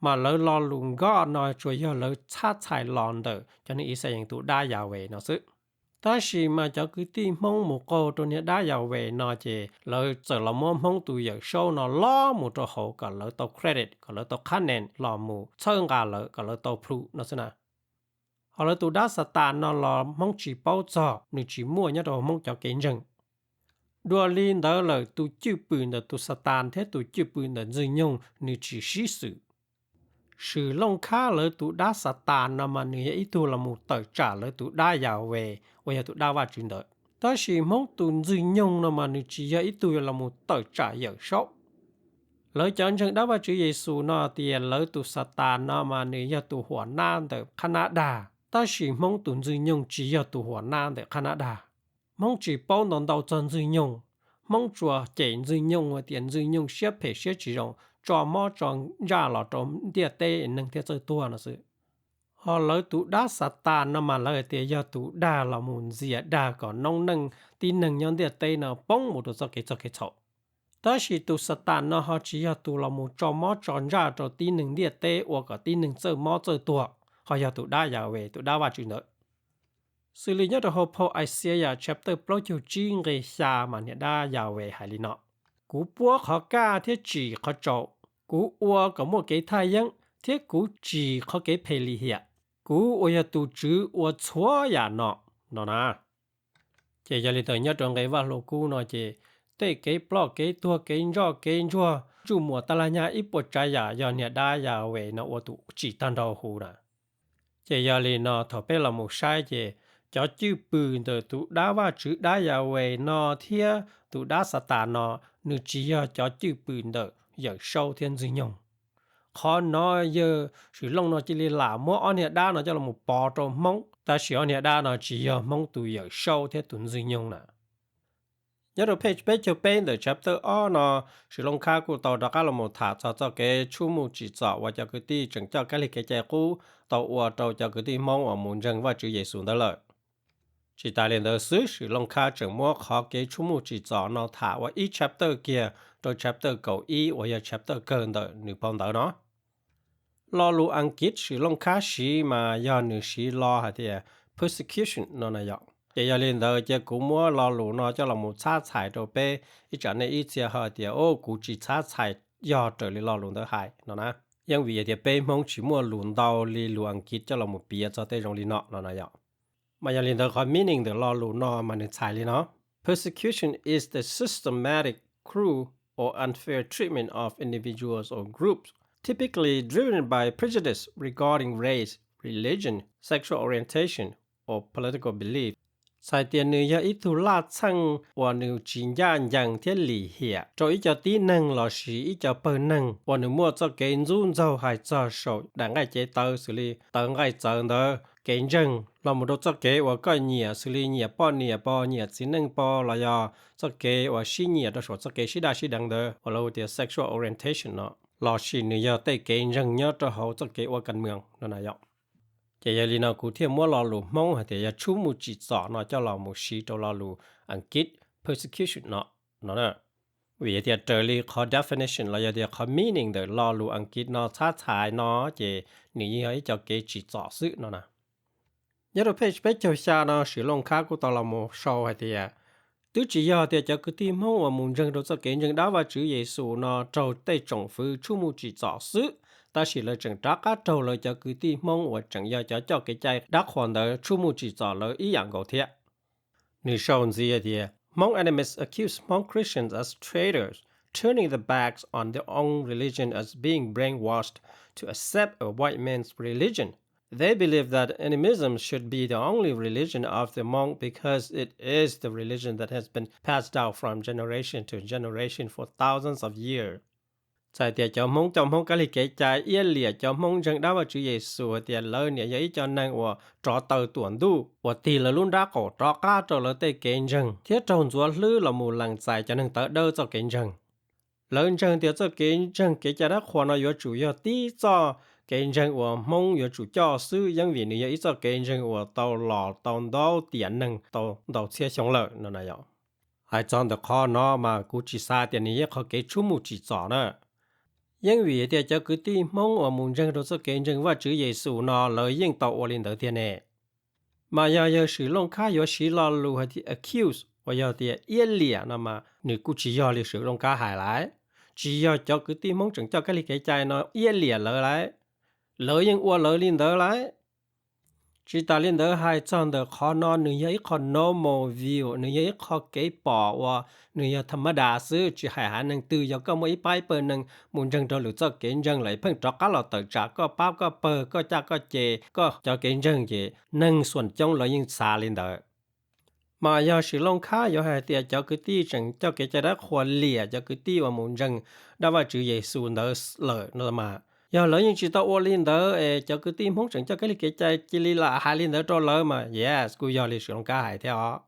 Mas lawv lo lus God no tsuas yog lawv txhab txhais los ntawm cov neeg Ixayees tus dab Yahweh no xwb. Tab sis mas cov kwv tij Hmoob mus qaug rau niag dab Yahweh no ces lawv txawm los muab Hmoob tus Yawm Saub no lob mus rau hauv kom lawv tau credit, kom lawv tau qhab nees los mus txhawb nqa lawv kom lawv tau plhus no xwb na. Ho lawv tus dab Xatas no los Hmoob tsis paub txog, nws tsis muaj nyob rau Hmoob cov kev ntseeg. Dua li ntawd lawm tus cwj pwm ntawm tus Xatas thiab tus cwj pwm ntawm Ntxwg Nyoog nws tsis sib xwm. Swm Looj Khab lawv tus dab Xatas no mas nws yog ib tug los mus tawm tsam lawv tus dab Yahweh uas yog tus dab Vajtswv ntawd. Tab sis Hmoob tus Ntxwg Nyoog no mas nws tsis yog ib tug los mus tawm tsam Yawm Saub. Lawv cov ntseeg dab Vajtswv Yexus no tias lawv tus Xatas no mas nws yog tus huam nab ntawm qhab nab dag, tab sis Hmoob tus Ntxwg Nyoog tsis yog tus huam nab ntawm qhab nab dag. Hmoob tsis paub ntau ntau txog Ntxwg Nyoog. Hmoob tsuas cem Ntxwg Nyoog hais tias Ntxwg Nyoog siab phem siab tsis zoo, tso mob tso ntsaj los rau ntiaj teb neeg thiaj txawj tuag no xwb. Ho lawv tus dab Xatas no mas lawv hais tias yog tus dag los mus ntxias dag kom noob neej tib neeg nyob ntiaj teb no poob mus rau txoj kev txog kev txhaum. Tab sis tus Xatas no ho tsis yog tus los mus tso mob tso ntsaj rau tib neeg ntiaj teb ua kom tib neeg txawj mob txawj tuag, ho yog tus dab Yahweh, tus dab Vajtswv ntawd. Xws li nyob rau hauv phau Isaiah chapter plaub caug tsib nqe xya mas niam dab Yahweh hais li no: Kuv puab qhov kaj thiab tsim qhov tsaus, kuv ua kom muaj kev thaj yeeb thiab kuv tsim qhov kev phem lim hiam. Kuv uas yog tus Tswv ua txhua yam no, no na. Ces yog li ntawd nyob rau nqe Vaj Lug Kub no ces tej kev ploj kev tuag kev ntsoj kev ntsuag ntsuj muas tas lag nyag ib puas tsav yam yog niam dab Yahweh no ua tus tsim tag nrho huv na. Ces yog li no thaum peb los mus saib ces cov cwj pwm ntawm tus dab Vajtswv dab Yahweh no thiab tus dab Xatas no, nws tsis yog cov cwj pwm ntawm Yawm Saub thiab Ntxwg Nyoog. Qhov no yawg Swm Looj no cia li lam muab ob niag dab no coj los pov rau Hmoob, tab sis ob niag dab no tsis yog Hmoob tus Yawm Saub thiab tus Ntxwg Nyoog na. Nyob rau page peb caug peb ntawm chapter ob no, Swm Looj Khab kuj tau rov qab los mus tham txog txoj kev tshub muj tsim txom uas cov kwv tij tseem coj kab lig kev cai qub tau ua rau cov kwv tij Hmoob uas mus ntseeg Vajtswv Yexus ntawd lawm. Tsis tas li ntawd xwb, Swm Looj Khab tseem muab qhov kev tshub muj tsim txom no tham ua ib chapter kiag rau chapter kaum ib uas yog chapter kawg ntawm nws phau ntawv no. Lo lus Askiv Swm Looj Khab siv mas yog nws siv lo hais tias persecution no na yom. Ces yog li ntawd cia kuv muab lo lus no coj los mus txhab txhais rau peb ib tsam nej ib txhia ho tias, o, kuv tsis txhab txhais, yog raws li lo lus ntawd hais no na. Yeej vim tias peb Hmoob tsis muaj lus ntau li lus Askiv coj los mus piav txog tej zoo li no no na yom. Mas yog li ntawd qhov meaning ntawm lo lus no mas nws txhais li no: Persecution is the systematic, cruel, or unfair treatment of individuals or groups, typically driven by prejudice regarding race, religion, sexual orientation, or political belief. Txhais tias nws yog ib tug laj txheej uas nws tsis ncaj ncees thiab lim hiam rau ib co tib neeg lossis ib co pawg neeg uas nws muaj txoj kev ntxub ntxaug hais txog saum daim nqaij cev taw xws li taw nqaij txawv ntawd, kev ntseeg, los mus rau txoj kev uas koj nyiam xws li nyiam poj niam pog nyiam txiv neej pog los yog txoj kev uas sib nyiam rau saum txoj kev sib daj sib deev ntawd uas lawv hu tias sexual orientation no, lossis nws yog tej kev ntseeg nyob rau hauv txoj kev ua kas mws no na yom. Ces yog li no kuv thiaj muab lo lus Hmoob hais tias yog tshub muj tsim txom no coj los mus siv rau lo lus Askiv persecution no no. Vim tias raws li qhov definition los yog tias qhov meaning ntawm lo lus Askiv no txhab txhais no ces nws yeej yog ib co kev tsim txom xwb no na. Nyob rau page peb caug xya no Swm Looj Khab kuj tau los mus sau hais tias, twb tsis yog tias cov kwv tij Hmoob uas mus ntseeg rau txoj kev ntseeg dab Vajtswv Yexus no raug tej tsoom fwv tshub muj tsim txom xwb, tab sis lawv tseem rov qab raug lawv cov kwv tij Hmoob uas tseem yog cov coj kev cai dab qhuas ntawd tshub muj tsim txom lawv ib yam nkaus thiab. Nws sau ntxiv tias, Hmong animists accuse Hmong Christians as traitors, turning their backs on their own religion as being brainwashed to accept a white man's religion. They believe that animism should be the only religion of the Hmong because it is the religion that has been passed down from generation to generation for thousands of years. Txhais tias cov Hmoob coj Hmoob kab lig kev cai iab liam cov Hmoob ntseeg dab Vajtswv Yexus hais tias lawv niam yog ib co neeg uas rov taw tuam ntuj uas tig lawv lub nrab qaum rov qab rau lawv tej kev ntseeg thiab raug ntxuav hlwb los mus lees txais cov neeg tawv dawb txoj kev ntseeg. Lawv ntseeg tias txoj kev ntseeg kev cai dab qhuas no yuav tsum yog tib txoj kev ntseeg uas Hmoob yuav tsum coj xwb, yeej vim nws yog ib txoj kev ntseeg uas tau los tau ntau tiam neeg tau ntau txhiab xyoo lawm no na yom. Hais txog ntawm qhov no mas kuv tsis xav tias nws yog qhov kev tshub muj tsim txom na. Yeej vim tias cov kwv tij Hmoob uas mus ntseeg rau txoj kev ntseeg Vajtswv Yexus no lawv yeej tau ua li ntawd tiag ne. Mas yog yawg Swm Looj Khab yuav siv lo lus hais tias accuse uas yog tias iab liam no mas nws kuj tsis yog li Swm Looj Khab hais lawm. Tsis yog cov kwv tij Hmoob tseem coj kab lig kev cai no iab liam lawv lawm. Lawv yeej ua lawv li ntawd lawm. Tsis tas li ntawd hais txog ntawm qhov no nws yog ib qho normal view, nws yog ib qho kev pom uas nws yog tham ma das xwb, tsis hais haiv neeg twg, yog koj muaj ib pab ib pawg neeg mus ntseeg rau lwm txoj kev ntseeg lawm pheej rov qab los tawm tsam koj pab koj pawg koj caj koj ces koj cov kev ntseeg ces neeg xuam coob lawv yeej xav li ntawd. Mas yog Sim Looj Khab yuav hais tias cov kwv tij tseem coj kev cai dab qhuas liam cov kwv tij uas mus ntseeg dab Vajtswv Yexus ntawd lawm no mas, yog lawv yeej tsis tau ua li ntawd es cov kwv tij Hmoob tseem coj kab lig kev cai cia li lam hais li ntawd rau lawv mas yes, kuj yog li Sim Looj Khab hais thiab os.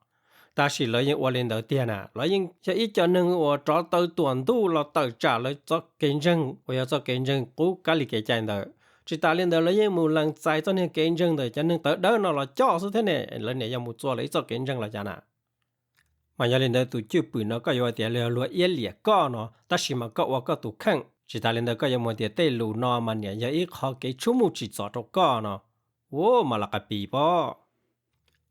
Tab sis lawv yeej ua li ntawd tiag na, lawv yeej yog ib co neeg uas rov taw tuam ntuj los tawm tsam lawv txoj kev ntseeg uas yog txoj kev ntseeg qub kab lig kev cai ntawd. Tsis tas li ntawd lawv yeej mus lees txais txoj niag kev ntseeg ntawm cov neeg tawv dawb no los coj xwb thiab ne, lawv niam yog mus txua lawv ib txoj kev ntseeg los cas na. Mas yog li ntawd tus cwj pwm no koj yuav hais tias los yog luag iab liam koj no, tab sis mas koj ua koj tus kheej, tsis tas li ntawd koj yuav mus tias tej lus no mas niam yog ib qho kev tshub muj tsim txom rau koj no, ua mas los qas pis pob.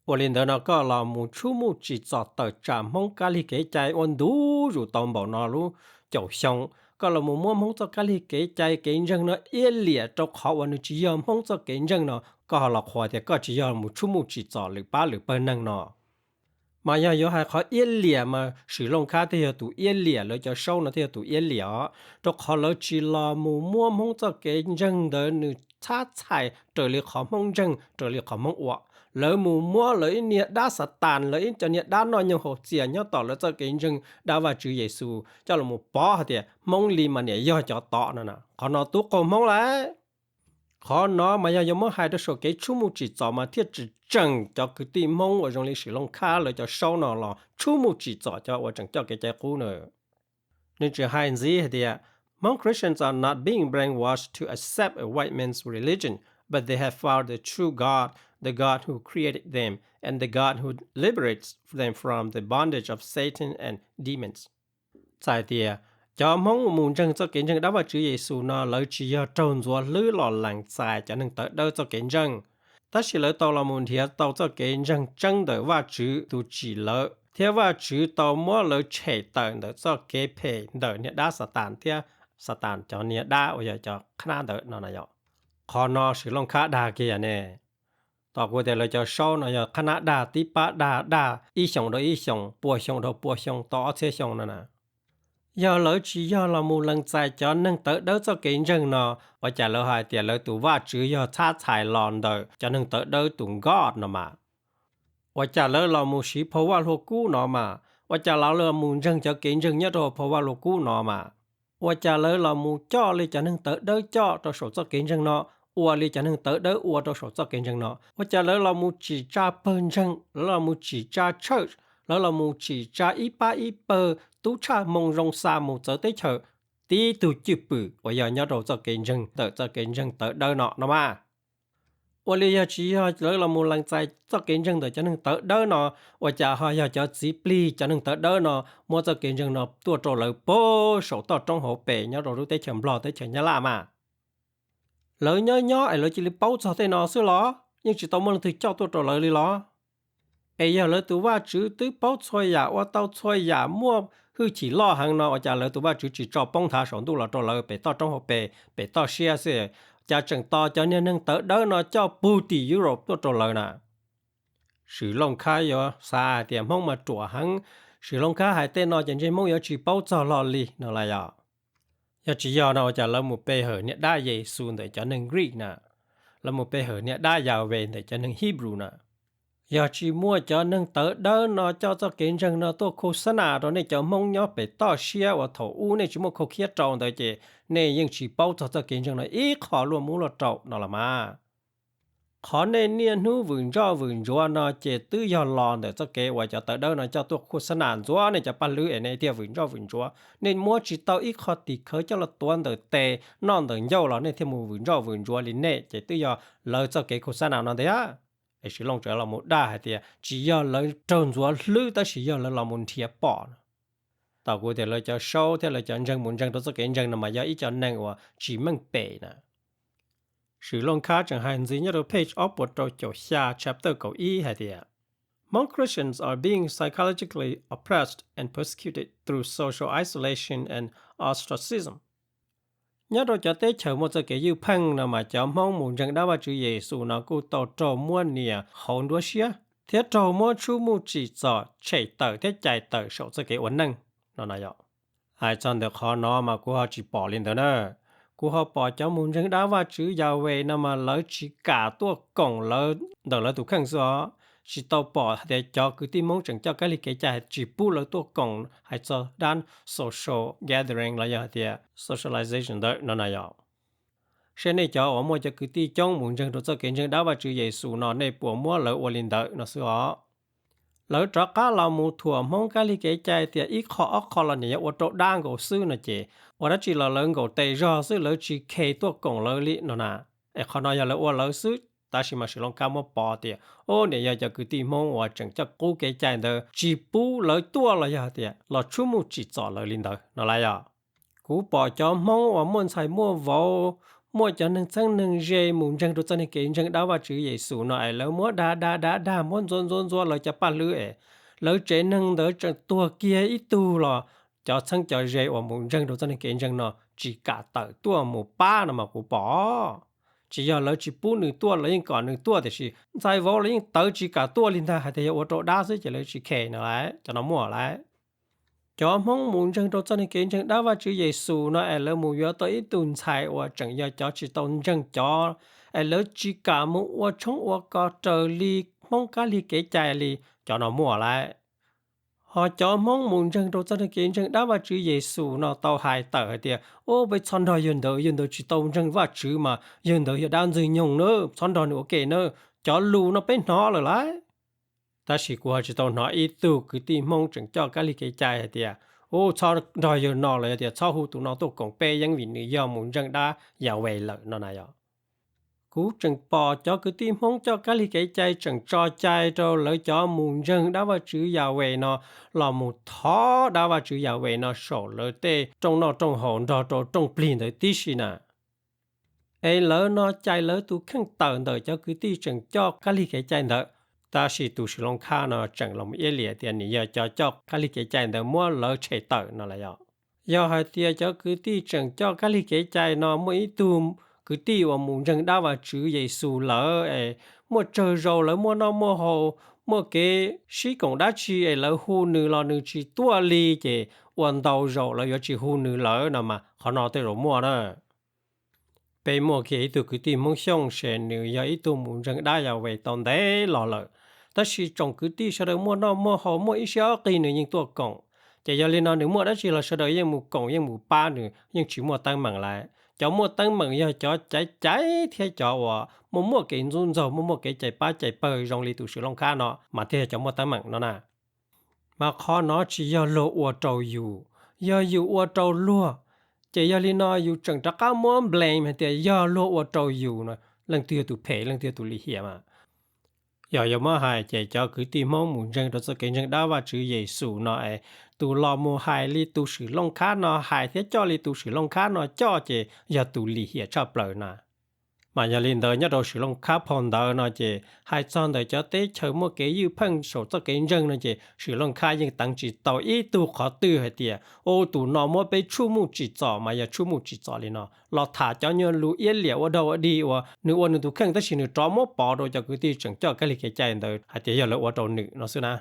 Ua li ntawd no koj los mus tshub muj tsim txom tawm tsam Hmoob kab lig kev cai ua ntu zus tau npaum no lub caum xyoo, koj los mus muab Hmoob txoj kab lig kev cai kev ntseeg no iab liam rau qhov uas nws tsis yog Hmoob txoj kev ntseeg no, koj ho los qhuas tias koj tsis yog mus tshub muj tsim txom lwm pab lwm pawg neeg no. Mas yog yuav hais qhov iab liam mas Sim Looj Khab thiaj yog tus iab liam, lawv cov saub no thiaj yog tus iab liam os, rau qhov lawv tsis los mus muab Hmoob txoj kev ntseeg ntawd nws txhab txhais raws li qhov Hmoob ntseeg, raws li qhov Hmoob ua. Lawv mus muab lawv ib niag dab Xatas, lawv ib co niag dab noj nyoog haus txias nyob tom lawv txoj kev ntseeg dab Vajtswv Yexus coj los pov hais tias Hmoob li mas niam yog cov tod no na. Qhov no tub qaug Hmoob lawm. Qhov no mas yog yuav muab hais rau saum kev tshub muj tsim txom mas thiaj tseem tseem cov kwv tij Hmoob uas zoo li Sim Looj Khab lawv cov saub no los tshub muj tsim txom cov uas tseem coj kev cai qub na. Nws tseem hais ntxiv hais tias, Hmong Christians are not being brainwashed to accept a white man's religion, but they have found the true God, the God who created them, and the God who liberates them from the bondage of Satan and demons. Txhais tias, cov Hmoob mus ntseeg txoj kev ntseeg dab Vajtswv Yexus no lawv tsis yog raug ntxuav hlwb los lees txais cov neeg tawv dawb txoj kev ntseeg, tab sis lawv tau los mus nrhiav tau txoj kev ntseeg tseeb ntawm Vajtswv tus tsim lawv, thiab Vajtswv tau muab lawv tshem tawm ntawm txoj kev phem ntawm niag dab Xatas thiab Xatas cov niag dab uas yog cov qhab nab ntawd no na yom. Qhov no Sim Looj Khab dag kiag ne. Tom kuv tias lawv cov saub no yog qhab nab dag tib pab dag dag ib xyoos dhau ib xyoos, pua xyoo dhau pua xyoo tau ob txhiab xyoo no na. Yog lawv tsis yog los mus lees txais cov neeg tawv dawb txoj kev ntseeg no, ua cas lawv hais tias lawv tus Vajtswv yog txhab txhais los ntawm cov neeg tawv dawb tus God no mas? Ua cas lawv los mus siv phau Vaj Hlua Kub no mas? Ua cas lawv los mus ntseeg cov kev ntseeg nyob rau phau Vaj Hlua Kub no mas? Ua cas lawv los mus coj li cov neeg tawv dawb coj rau saum txoj kev ntseeg no, ua li cov neeg tawv dawb ua rau saum txoj kev ntseeg no? Ua cas lawv los mus tsim tsa pawg ntseeg, lawv los mus tsim tsa church, lawv los mus tsim tsa ib pab ib pawg tub tshaj hmoo zoo xa mus txawv teb chaws, tib tug cwj pwm uas yog nyob rau txoj kev ntseeg ntawm txoj kev ntseeg tawv dawb no no mas? Ua li yog tsis yog lawv los mus lees txais txoj kev ntseeg ntawm cov neeg tawv dawb no, ua cas ho yog cov txiv plig cov neeg tawv dawb no muab txoj kev ntseeg no tuaj rau lawv puag saum toj roob hauv pes nyob rau lub teb chaws Nplog teb chaws Nyab Laj mas? Lawv nyob nyob es lawv cia li paub txog tej no xwb los? Yeej tsis tau muaj leej twg coj tuaj rau lawv li los? Es yog lawv tus Vajtswv twb paub txhua yam, ua tau txhua yam, muaj hwj chim loj heev no, ua cas lawv tus Vajtswv tsis tso poob nthav saum ntuj los rau lawv pem toj roob hauv pes, pem toj siab xwb, cas tseem tos cov niag neeg tawv dawb no coj puag tim Europe tuaj rau lawv na? Sim Looj Khab yuav xav hais tias Hmoob mas ruam heev, Sim Looj Khab hais tej no ces ntshe Hmoob yuav tsis paub txog hlo li no los yog? Yog tsis yog no ua cas lawv mus pe hawm niag dab Yexus ntawm cov neeg Greek na, lawv mus pe hawm niag dab Yahweh ntawm cov neeg Hebrew na? Yog tsis muaj cov neeg tawv dawb no coj txoj kev ntseeg no tuaj khu xab nas rau nej cov Hmoob nyob pem toj siab uas thaum ub nej tsis muaj khau khiab rau ntawd ces nej yeej tsis paub txog txoj kev ntseeg no ib qho luaj mub luaj rau no los mas. Qhov nej niaj hnub vwm ntsoj vwm ntsuav no ces twb yog los ntawm txoj kev uas cov tawv dawb no coj tuaj khu xab nas ntxuav nej cov paj hlwb es nej thiaj vwm ntsoj vwm ntsuav. Nej muab tsis tau ib qho tim khawv coj los tuav ntawm tes noj ntawm ncauj los nej thiaj mus vwm ntsoj vwm ntsuav li nej ces twb yog lawv txoj kev khu xab nas no ntag. Es Sim Looj tseem los mus dag hais tias tsis yog lawv raug ntxuav hlwb tab sis yog lawv los mus nrhiav pom no. Tom kuv tias lawv cov saub thiab lawv cov ntseeg mus ntseeg rau txoj kev ntseeg no mas yog ib co neeg uas tsis meej pem na. Sim Looj Khab tseem hais ntxiv nyob rau page ob puas rau caum xya chapter kaum ib hais tias, Hmong Christians are being psychologically oppressed and persecuted through social isolation and ostracism. Nyob rau cov teb chaws muaj txoj kev ywj pheej no mas cov Hmoob mus ntseeg dab Vajtswv Yexus no kuj tau raug muab nias hauv nruab siab thiab raug muab tshuj muj tsim txom tshem tawm thiab cais tawm saum txoj kev ua neej no no yom. Hais txog ntawm qhov no mas kuv ho tsis pom li ntawd na. Kuv ho pom cov mus ntseeg dab Vajtswv Yahweh no mas lawv tsis kam tuaj koom lawv ntawm lawv tus kheej xwb os. Tsis tau pom hais tias cov kwv tij Hmoob tseem coj kab lig kev cai tsis pub lawv tuaj koom hais txog dab social gathering los yog hais tias socialization ntawd no na yom. Seb nej cov uas muaj cov kwv tij coob mus ntseeg rau txoj kev ntseeg dab Vajtswv Yexus no nej puas muab lawv ua li ntawd no xwb os. Lawv rov qab los mus thuam Hmoob kab lig kev cai tias ib qho ob qho los niam yog ua rau dab nkaus xwb no ces ua dab tsi los lawv nkaum tes zog xwb, lawv tsis khes tuaj koom lawv li no na. Es qhov no yog lawv ua lawv xwb, tab sis mas Swv Looj Khab muab pov tias, o, niam yog cov kwv tij Hmoob uas tseem coj qub kev cai ntawd tsis pub lawv tuaj los yog tias los tshuj muj tsim txom lawv li ntawd no lawm yom. Kuv pom cov Hmoob uas muaj ntxhais muaj vauv, muaj cov neeg txheeb neeg ze mus ntseeg rau txoj kev ntseeg dab Vajtswv Yexus no es lawv muab dag dag dag dag, muab ntxuav ntxuav ntxuav lawv cov paj hlwb es lawv tsev neeg ntawd tseem tuag kiag ib tug los cov txheeb cov ze uas mus ntseeg rau txoj kev ntseeg no tsis kam tawm tuaj mus pab no mas kuv pom. Tsis yog lawv tsis pub nws tuaj, lawv yeej kom nws tuaj tiam sis ntxhais vauv lawv yeej tawv tsis kam tuaj li ntag, hais tias yog ua rau dab xwb ces lawv tsis khes no lawm, cov no muaj lawm. Cov Hmoob mus ntseeg rau txoj kev ntseeg dab Vajtswv Yexus no es lawv mus yuav tau ib tug ntxhais uas tseem yog cov tsis tau ntseeg cov, es lawv tsis kam mus ua tshoob ua kos raws li Hmoob kab lig kev cai li, cov no muaj lawm. Ho cov Hmoob mus ntseeg rau txoj kev ntseeg dab Vajtswv Yexus no tau hais tawm hais tias, o, peb txhob nrog yawg ntawd, yawg ntawd tsis tau ntseeg Vajtswv mas yawg ntawd yog dab ntxwg nyoog na, txhob nrog nws ua ke na, cov lus no peb hnov lawm lawm. Tab sis kuv ho tsis tau hnov ib tug kwv tij Hmoob tseem coj kab lig kev cai hais tias, u, txhob nrog yawg no los yog tias txhob hu tus no tuaj koom peb yeeb vim nws yog mus ntseeg dab Yahweh lawm no na yom. Kuv tseem pom cov kwv tij Hmoob coj kab lig kev cai tseem tso cai rau lawv cov mus ntseeg dab Vajtswv Yahweh no los mus thov dab Vajtswv Yahweh no saum lawv tej rooj noj rooj haus nrog rau rooj plig ntawd tib si na. Es lawv no cais lawv tus kheej tawm ntawm cov kwv tij tseem coj kab lig kev cai ntawd, tab sis tus Swv Looj Khab no tseem los iab liam tias nws yog cov coj kab lig kev cai ntawd muab lawv tshem tawm no lawm yom. Yog hais tias cov kwv tij tseem coj kab lig kev cai no muaj ib tug kwv tij uas mus ntseeg dab Vajtswv Yexus lawm es muaj tsawg zaus lawv muaj noj muaj haus, muaj kev sib koom dab tsi es lawv hu nws los nws tsis tuaj li ces ua ntau zaus lawv yuav tsis hu nws lawm no mas qhov no tej zaum muaj na. Peb muaj kiag ib tug kwv tij Hmoob Xyooj ces nws yog ib tug mus ntseeg dab Yahweh tau ntev los lawm, tab sis tsoom kwv tij sawv daws muaj noj muaj haus muaj ib siab ob qig nws yeej tuaj koom. Ces yog li no nws muaj dab tsi los sawv daws yeej mus koom yeej mus pab nws, yeej tsis muaj teeb meem lawm. Cov muaj teeb meem yog cov caiv caiv thiab cov uas muaj muaj kev ntxub ntxaug, muaj muaj kev cais pab cais pawg zoo li tus Swv Looj Khab no mas thiaj yog cov muaj teeb meem no na. Mas qhov no tsis yog luag ua rau yus, yog yus ua rau luag. Ces yog li no yus tseem rov qab muab blame hais tias yog luag ua rau yus no, leej twg yog tus phem leej twg yog tus lim hiam mas. Yog yuav muab hais ces cov kwv tij Hmoob mus ntseeg rau txoj kev ntseeg dab Vajtswv Yexus no es tus los mus hais li tus Swv Looj Khab no hais thiab coj li tus Swv Looj Khab no coj ces yog tus lim hiam tshaj plaws na. Mas yog li ntawd nyob rau Swv Looj Khab phau ntawv no ces hais txog ntawm cov teb chaws muaj kev ywj pheej saum txoj kev ntseeg no ces Swv Looj Khab yeej teev tsis tau ib tug qhov twg hais tias, u, tus no muab peb tshuj muj tsim txom mas yog tshuj muj tsim txom li no los tham cov nyuag lus iab liam ua dog ua dig uas nws ua nws tus kheej tab sis nws rov muab pov rau cov kwv tij tseem coj kab lig kev cai ntawd hais tias yog lawv ua rau nws no xwb na.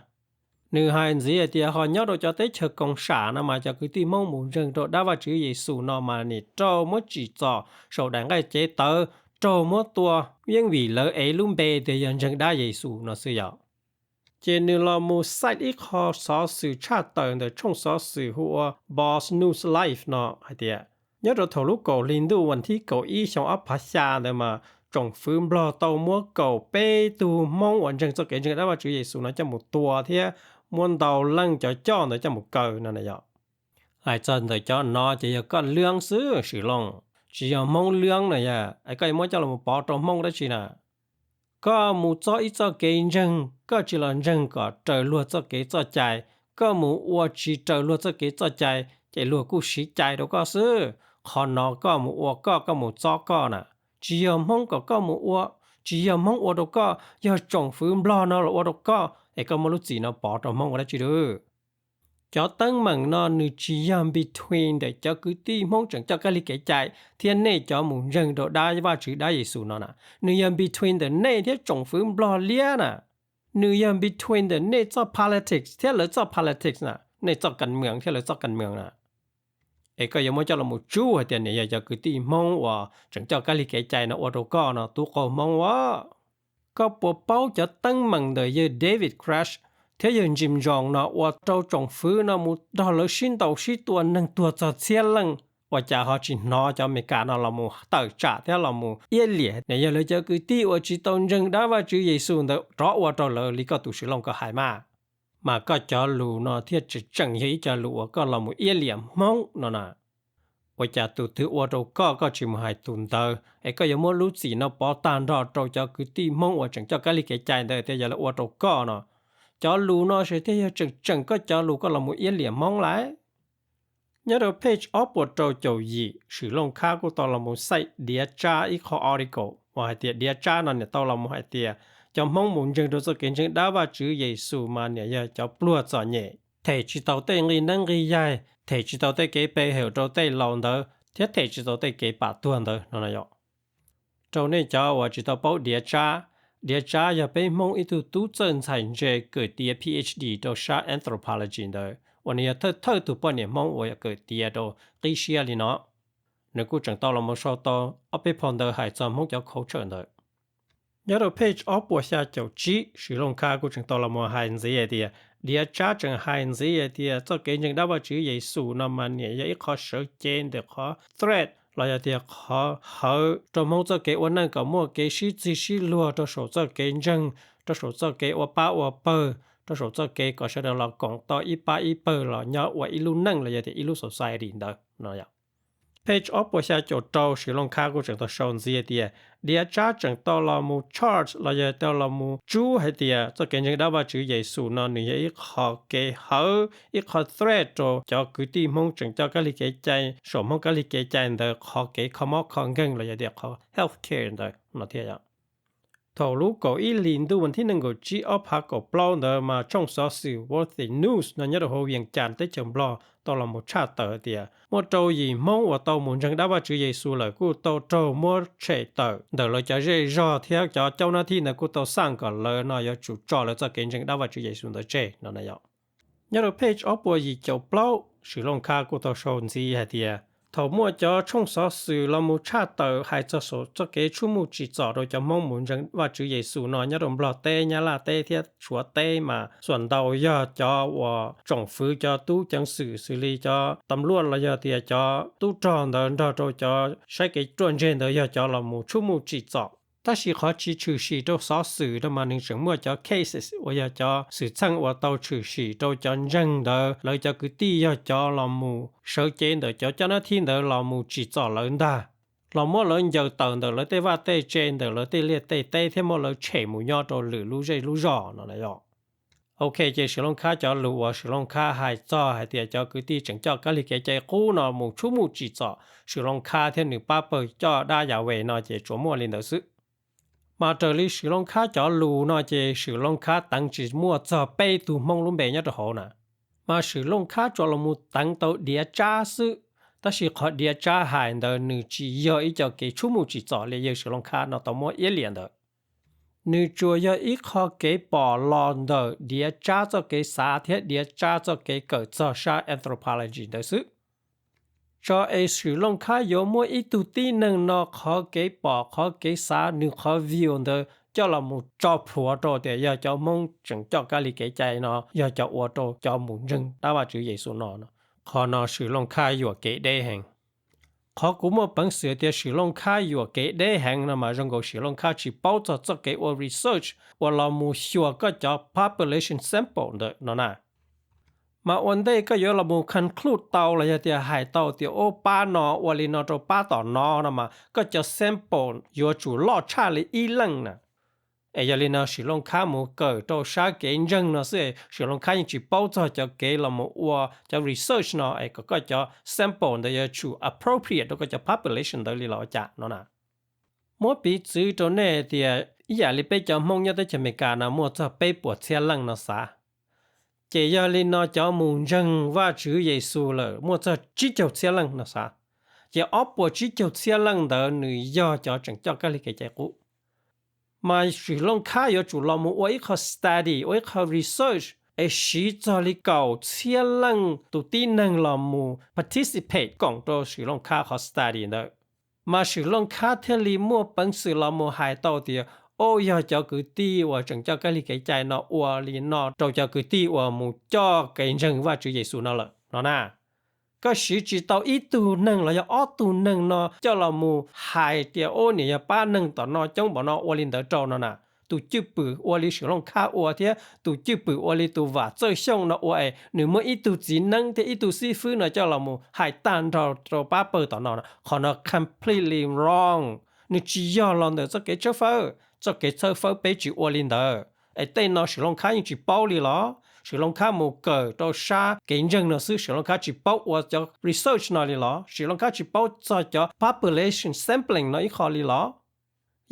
Nws hais ntxiv hais tias ho nyob rau cov teb chaws koom sam no mas cov kwv tij Hmoob mus ntseeg rau dab Vajtswv Yexus no mas nim raug muab tsim txom saum daim nqaij cev tawv, raug muab tua, yeej vim lawv ev lub npe tias yog ntseeg dab Yexus no xwb yom. Ces nws los mus cite ib qho xov xwm tshaj tawm ntawm tshooj xov xwm hu ua Boss News Live no hais tias, nyob rau thaum lub kaum hli ntuj vas thib kaum ib xyoo ob phav xya ntawd mas tsoom fwv Nplog tau muab kaum peb tug Hmoob uas ntseeg txoj kev ntseeg dab Vajtswv Yexus no coj mus tua thiab muab ntau leej cov coj ntawd coj mus kaw no na yom. Hais txog ntawm cov no ces yog koj lwb xwb Swv Looj, tsis yog Hmoob lwb na yom, es koj yuav muab coj los pov rau Hmoob dab tsi na. Koj mus txog ib txoj kev ntseeg, koj tsis los ntseeg kom raws luag txoj kev txoj cai, koj mus ua tsis raws luag txoj kev txoj cai, ces luag kuj siv cai rau koj xwb. Qhov no koj mus ua koj, koj mus txob koj na. Tsis yog Hmoob kom koj mus ua, tsis yog Hmoob ua rau koj, yog tsoom fwv Nplog no los ua rau koj, es koj muab lub txim no pov rau Hmoob ua dab tsi lawm? Cov teeb meem no nws tsis yog between ntawm cov kwv tij Hmoob tseem coj kab lig kev cai thiab nej cov mus ntseeg rau dab Vajtswv dab Yexus no na. Nws yog between ntawm nej thiab tsoom fwv Nplog liab na. Nws yog between ntawm nej txoj politics thiab lawv txoj politics na, nej txoj kas mwam thiab lawv txoj kas mwam na. Es koj yuav muab coj los mus tsub hais tias nws yog cov kwv tij Hmoob uas tseem coj kab lig kev cai no ua rau koj no tub qaug Hmoob as. Koj puas paub cov teeb meem ntawm yawg David Grush thiab yawg Jim Jones no ua rau tsoom fwv no mus nrog lawv sib ntaus sib tua neeg tuag txog txhiab leej, ua cas ho tsis hnov cov Amelikas no los mus tawm tsam thiab los mus iab liam nws yog lawv cov kwv tij uas tsis tau ntseeg dab Vajtswv Yexus ntawd rov ua rau lawv li koj tus Swv Looj koj hais mas? Mas koj cov lus no thiaj tseem tseem yog ib co lus uas koj los mus iab liam Hmoob no na. Ua cas tus twg ua rau koj koj tsis mus hais tus ntawd es koj yuav muab lub txim no pov tag nrho rau cov kwv tij Hmoob uas tseem coj kab lig kev cai ntawd tias yog lawv ua rau koj no? Cov lus no ces thiaj yog tseem tseem koj cov lus koj los mus iab liam Hmoob lawm. Nyob rau page ob puas rau caum yim Swv Looj Khab kuj tau los mus xaim Diav Tsab ib qho article uas hais tias Diav Tsab no niam tau los mus hais tias cov Hmoob mus ntseeg rau txoj kev ntseeg dab Vajtswv Yexus mas niam yog cov pluag txom nyem, them tsis tau tej nqi neeb nqi yaig, them tsis tau tej kev pe hawm rau tej laus ntawd thiab them tsis tau tej kev pam tuag ntawd no na yom. Rau nej cov uas tsis tau paub Diav Tsab, Diav Tsab yog peb Hmoob ib tug tub txawj ntxhais ntse kawm tiav PhD rau sab Anthropology ntawd uas nws yog thawj thawj tus poj niam Hmoob uas kawm tiav rau qib siab li no. Nws kuj tseem tau los mus sau tau ob peb phau ntawv hais txog Hmoob cov culture ntawd. Nyob rau page ob puas xya caum tsib Swv Looj Khab kuj tseem tau los mus hais ntxiv hais tias Diav Tsab tseem hais ntxiv hais tias txoj kev ntseeg dab Vajtswv Yexus no mas niam yog ib qho sawv cev ntawm qhov threat los yog tias qhov hawv rau Hmoob txoj kev ua neej kom muaj kev sib txig sib luag rau saum txoj kev ntseeg, rau saum txoj kev ua pab ua pawg, rau saum txoj kev kom sawv daws los koom tau ib pab ib pawg los nyob ua ib lub neej los yog tias ib lub society ntawd no. Page ob puas xya caum rau Swv Looj Khab kuj tseem tau sau ntxiv hais tias Diav Tsab tseem tau los mus charge los yog tau los mus tsub hais tias txoj kev ntseeg dab Vajtswv Yexus no nws yog ib qho kev hawv, ib qho threat rau cov kwv tij Hmoob tseem coj kab lig kev cai saum Hmoob kab lig kev cai ntawd qhov kev kho mob kho nkeeg los yog tias qhov health care ntawd no thiab. Thaum lub kaum ib hlis ntuj vas thib nees nkaum tsib ob phav kaum plaub ntawd mas tshooj xov xwm Worthy News no nyob rau hauv Vias Cas teb chaws Nplog tau los mus tshaj tawm tias muaj rau yim Hmoob uas tau mus ntseeg dab Vajtswv Yexus lawm kuj tau raug muab tshem tawm ntawm lawv cov zej zog thiab cov caub nab thij ntawd kuj tau xaj kom lawv no yuav tsum tso lawv txoj kev ntseeg dab Vajtswv Yexus ntawd tseg no na yom. Nyob rau page ob puas yim caum plaub Swv Looj Khab kuj tau sau ntxiv hais tias thaum muaj cov tshooj xov xwm los mus tshaj tawm hais txog saum txoj kev tshuaj muj tsim txom rau cov Hmoob mus ntseeg Vajtswv Yexus no nyob rau Nplog teb, Nyab Laj teb thiab Suav teb mas xuam ntau yog cov uas tsoom fwv cov tub ceev xwm xws li cov tam luaj los yog tias cov tub rog ntawd nrog rau cov saib kev ruaj ntseg ntawd yog cov los mus tshuaj muj tsim txom. Tab sis qhov tsis tshwm sim rau xov xwm no mas nws tseem muaj cov cases uas yog cov xwm txheej uas tau tshwm sim rau cov ntseeg ntawd lawv cov kwv tij yog cov los mus sawv cev ntawm cov caub nab thij ntawd los mus tsim txom lawv ntag, los muab lawv ncaws tawm ntawm lawv tej vaj tej tse ntawm lawv tej liaj tej teb thiab muab lawv tshem mus nyob rau lwm lub zej lub zog no na yom. Ok, ces Swv Looj Khab cov lus uas Swv Looj Khab hais txog hais tias cov kwv tij tseem coj kab lig kev cai qub no mus tshuaj muj tsim txom Swv Looj Khab thiab nws pab pawg coj dab Yas Ves no ces tsuas muaj li ntawd xwb. Mas raws li Swv Looj Khab cov lus no ces Swv Looj Khab teev tsis muaj txog peb tug Hmoob lub npe nyob rau hauv na. Mas Swv Looj Khab tsuas los mus teev tau Diav Tsab xwb, tab sis qhov Diav Tsab hais ntawd nws tsis yog ib co kev tshuaj muj tsim txom li yawg Swv Looj Khab no tau muab iab liam ntawd. Nws tsuas yog ib qho kev pom los ntawm Diav Tsab txoj kev xav thiab Diav Tsab txoj kev kawm txog sab Anthropology ntawd xwb. Tso es Swv Looj Khab yuav muab ib tug tib neeg no qhov kev pom qhov kev xav nws qhov view ntawd coj los mus tso plhuav rau tias yog cov Hmoob tseem coj kab lig kev cai no yog cov ua rau cov mus ntseeg dab Vajtswv Yexus no no. Qhov no Swv Looj Khab yuam kev deb heev. Qhov kuv muaj peev xwm tias Swv Looj Khab yuam kev deb heev no mas zoo nkaus Swv Looj Khab tsis paub txog txoj kev ua research uas los mus xyuas koj cov population sample ntawd no na. Mas ua ntej koj yuav los mus conclude tau los yog tias hais tau tias ub pab no ua li no rau pab tom no no mas koj cov sample yuav tsum loj tshaj li ib leej na. Es yog li no Swv Looj Khab mus kawm rau sab kev ntseeg no xwb, Swv Looj Khab yeej tsis paub txog cov kev los mus ua cov research no es kom koj cov sample ntawd yuav tsum appropriate rau koj cov population ntawd li los ua cas no na. Muab piv txwv rau nej tias ib yam li peb cov Hmoob nyob teb chaws Amelikas no muaj txog peb puas txhiab leej no xav. Ces yog li no cov mus ntseeg Vajtswv Yexus lawm muaj txog tsib caug txhiab leej no xav. Ces ob puas tsib caug txhiab leej ntawd nws yog cov tseem coj kab lig kev cai qub. Mas Swm Looj Khab yuav tsum los mus ua ib qho study, ua ib qho research es siv txog li kaum txhiab leej tus tib neeg los mus participate koom rau Swm Looj Khab qhov study ntawd. Mas Swm Looj Khab thiaj li muaj peev xwm los mus hais tau tias, o, yog cov kwv tij uas tseem coj kab lig kev cai no ua li no rau cov kwv tij uas mus coj kev ntseeg Vajtswv Yexus no lawm no na. Koj siv tsis tau ib tug neeg los yog ob tug neeg no coj los mus hais tias, o, niam yog pab neeg tom no coob npaum no ua li ntawd rau no na. Tus cwj pwm ua li Swm Looj Khab ua thiab tus cwj pwm ua li tus Vam Txawj Xyooj no ua es nws muab ib tug txiv neeb thiab ib tug xib fwb no coj los mus hais tag nrho rau pab pawg tom no, qhov no completely wrong. Nws tsis yog los ntawm txoj kev tshawb fawb. Txoj kev tshawb fawb peb tsis ua li ntawd. Es tej no Swm Looj Khab yeej tsis paub li los? Swm Looj Khab mus kawm rau sab kev ntseeg no xwb, Swm Looj Khab tsis paub ua cov research no li los? Swm Looj Khab tsis paub txog cov population sampling no ib qho li los?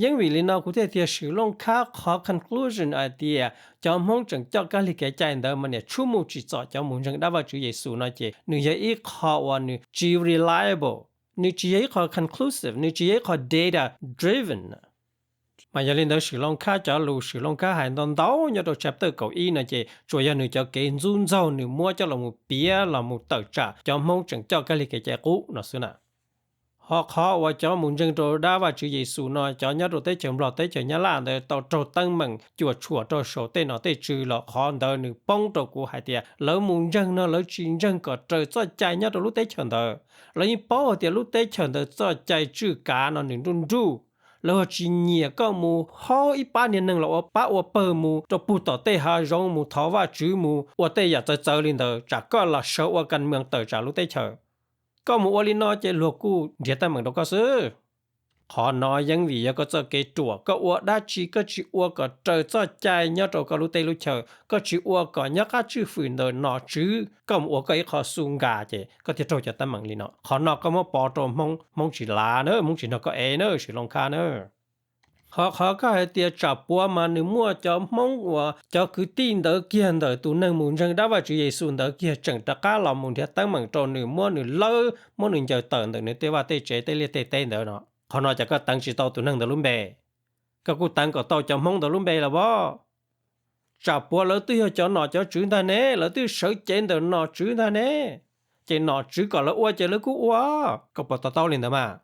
Yeeb vim li no kuv thiaj tias Swm Looj Khab qhov conclusion hais tias cov Hmoob tseem coj kab lig kev cai ntawd mas niam tshuaj mus tsim txom cov mus ntseeg dab Vajtswv Yexus no ces nws yog ib qho uas nws tsis reliable, nws tsis yog ib qho conclusive, nws tsis yog ib qho data driven. Mas yog li ntawd Swm Looj Khab cov lus Swm Looj Khab hais ntau ntau nyob rau chapter kaum ib no ces tsuas yog nws cov kev ntxub ntxaug nws muab coj los mus piav los mus tawm tsam cov Hmoob tseem coj kab lig kev cai qub no xwb na. Ho qhov uas cov mus ntseeg rau dab Vajtswv Yexus no cov nyob rau teb chaws Nplog teb chaws Nyab Laj ntawd tau raug teeb meem cuam tshuam rau saum tej nom tej tswv los qhov ntawd nws poob rau kuv hais tias lawv mus ntseeg no lawv tsis ntseeg kom raws txoj cai nyob rau lub teb chaws ntawd. Lawv yeej paub hais tias lub teb chaws ntawd txoj cai tswj kav no nws nruj nruj. Lawv ho tsis nyiam koj mus haub ib pab niag neeg los ua pab ua pawg mus rau puag tom tej hav zoov mus thov Vajtswv mus ua tej yam txawv txawv li ntawd tsam koj los sawv ua kas mees tawm tsam lub teb chaws. Koj mus ua li no ces luag kuj nrhiav teeb meem rau koj xwb. Qhov no yeej vim yog koj txoj kev ruam, koj ua dab tsi koj tsis ua kom raws txoj cai nyob rau koj lub teb lub chaws, koj tsis ua kom nyob qab tswj fwm ntawm nom tswv, koj mus ua koj ib qho xu nkas ces koj thiaj raug cov teeb meem li no. Qhov no koj muab pov rau Hmoob, Hmoob tsis lav na, Hmoob tsis nrog koj ev na, Swm Looj Khab na. Ho qhov koj hais tias tsam puav mas nws muaj cov Hmoob uas cov kwv tij ntawd kiag ntawm tus neeg mus ntseeg dab Vajtswv Yexus ntawd kiag tseem rov qab los mus nrhiav teeb meem rau nws, muab nws lawb, muab nws ncaws tawm ntawm nws tej vaj tej tsev tej liaj tej teb ntawd no, qhov no cas koj teev tsis tau tus neeg ntawd lub npe? Koj kuj teev kom tau cov Hmoob ntawd lub npe los as. Tsam puav lawv twb yog cov nom cov tswv ntag ne, lawv twb sawv cev ntawm nom tswv ntag ne, ces nom tswv kom lawv ua ces lawv kuj ua, koj puas to taub li ntawd mas?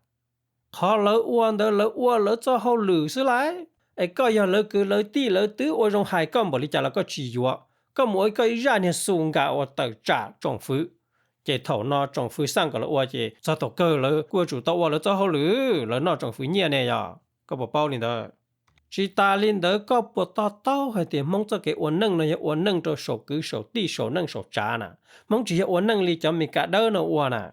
Qhov lawv ua ntawd lawv ua lawv txoj hauj lwm xwb lauj. Es koj yog lawv kwv lawv tij lawv twb ua zoo hais koj npaum li cas los koj tsis yuav. Koj mus ua koj ib zaj niag xu nkas uas tawm tsam tsoom fwv, ces thaum no tsoom fwv xaj kom lawv ua ces txog thaum kawg lawv kuj yuav tsum tau ua lawv txoj hauj lwm, lawv noj tsoom fwv nyiaj ne yog? Koj puas paub li ntawd? Tsis tas li ntawd koj puas to taub hais tias Hmoob txoj kev ua neej no yog ua neej rau saum kwv saum tij saum neej saum tsav na? Hmoob tsis yog ua neej li cov Meskas dawb no ua na.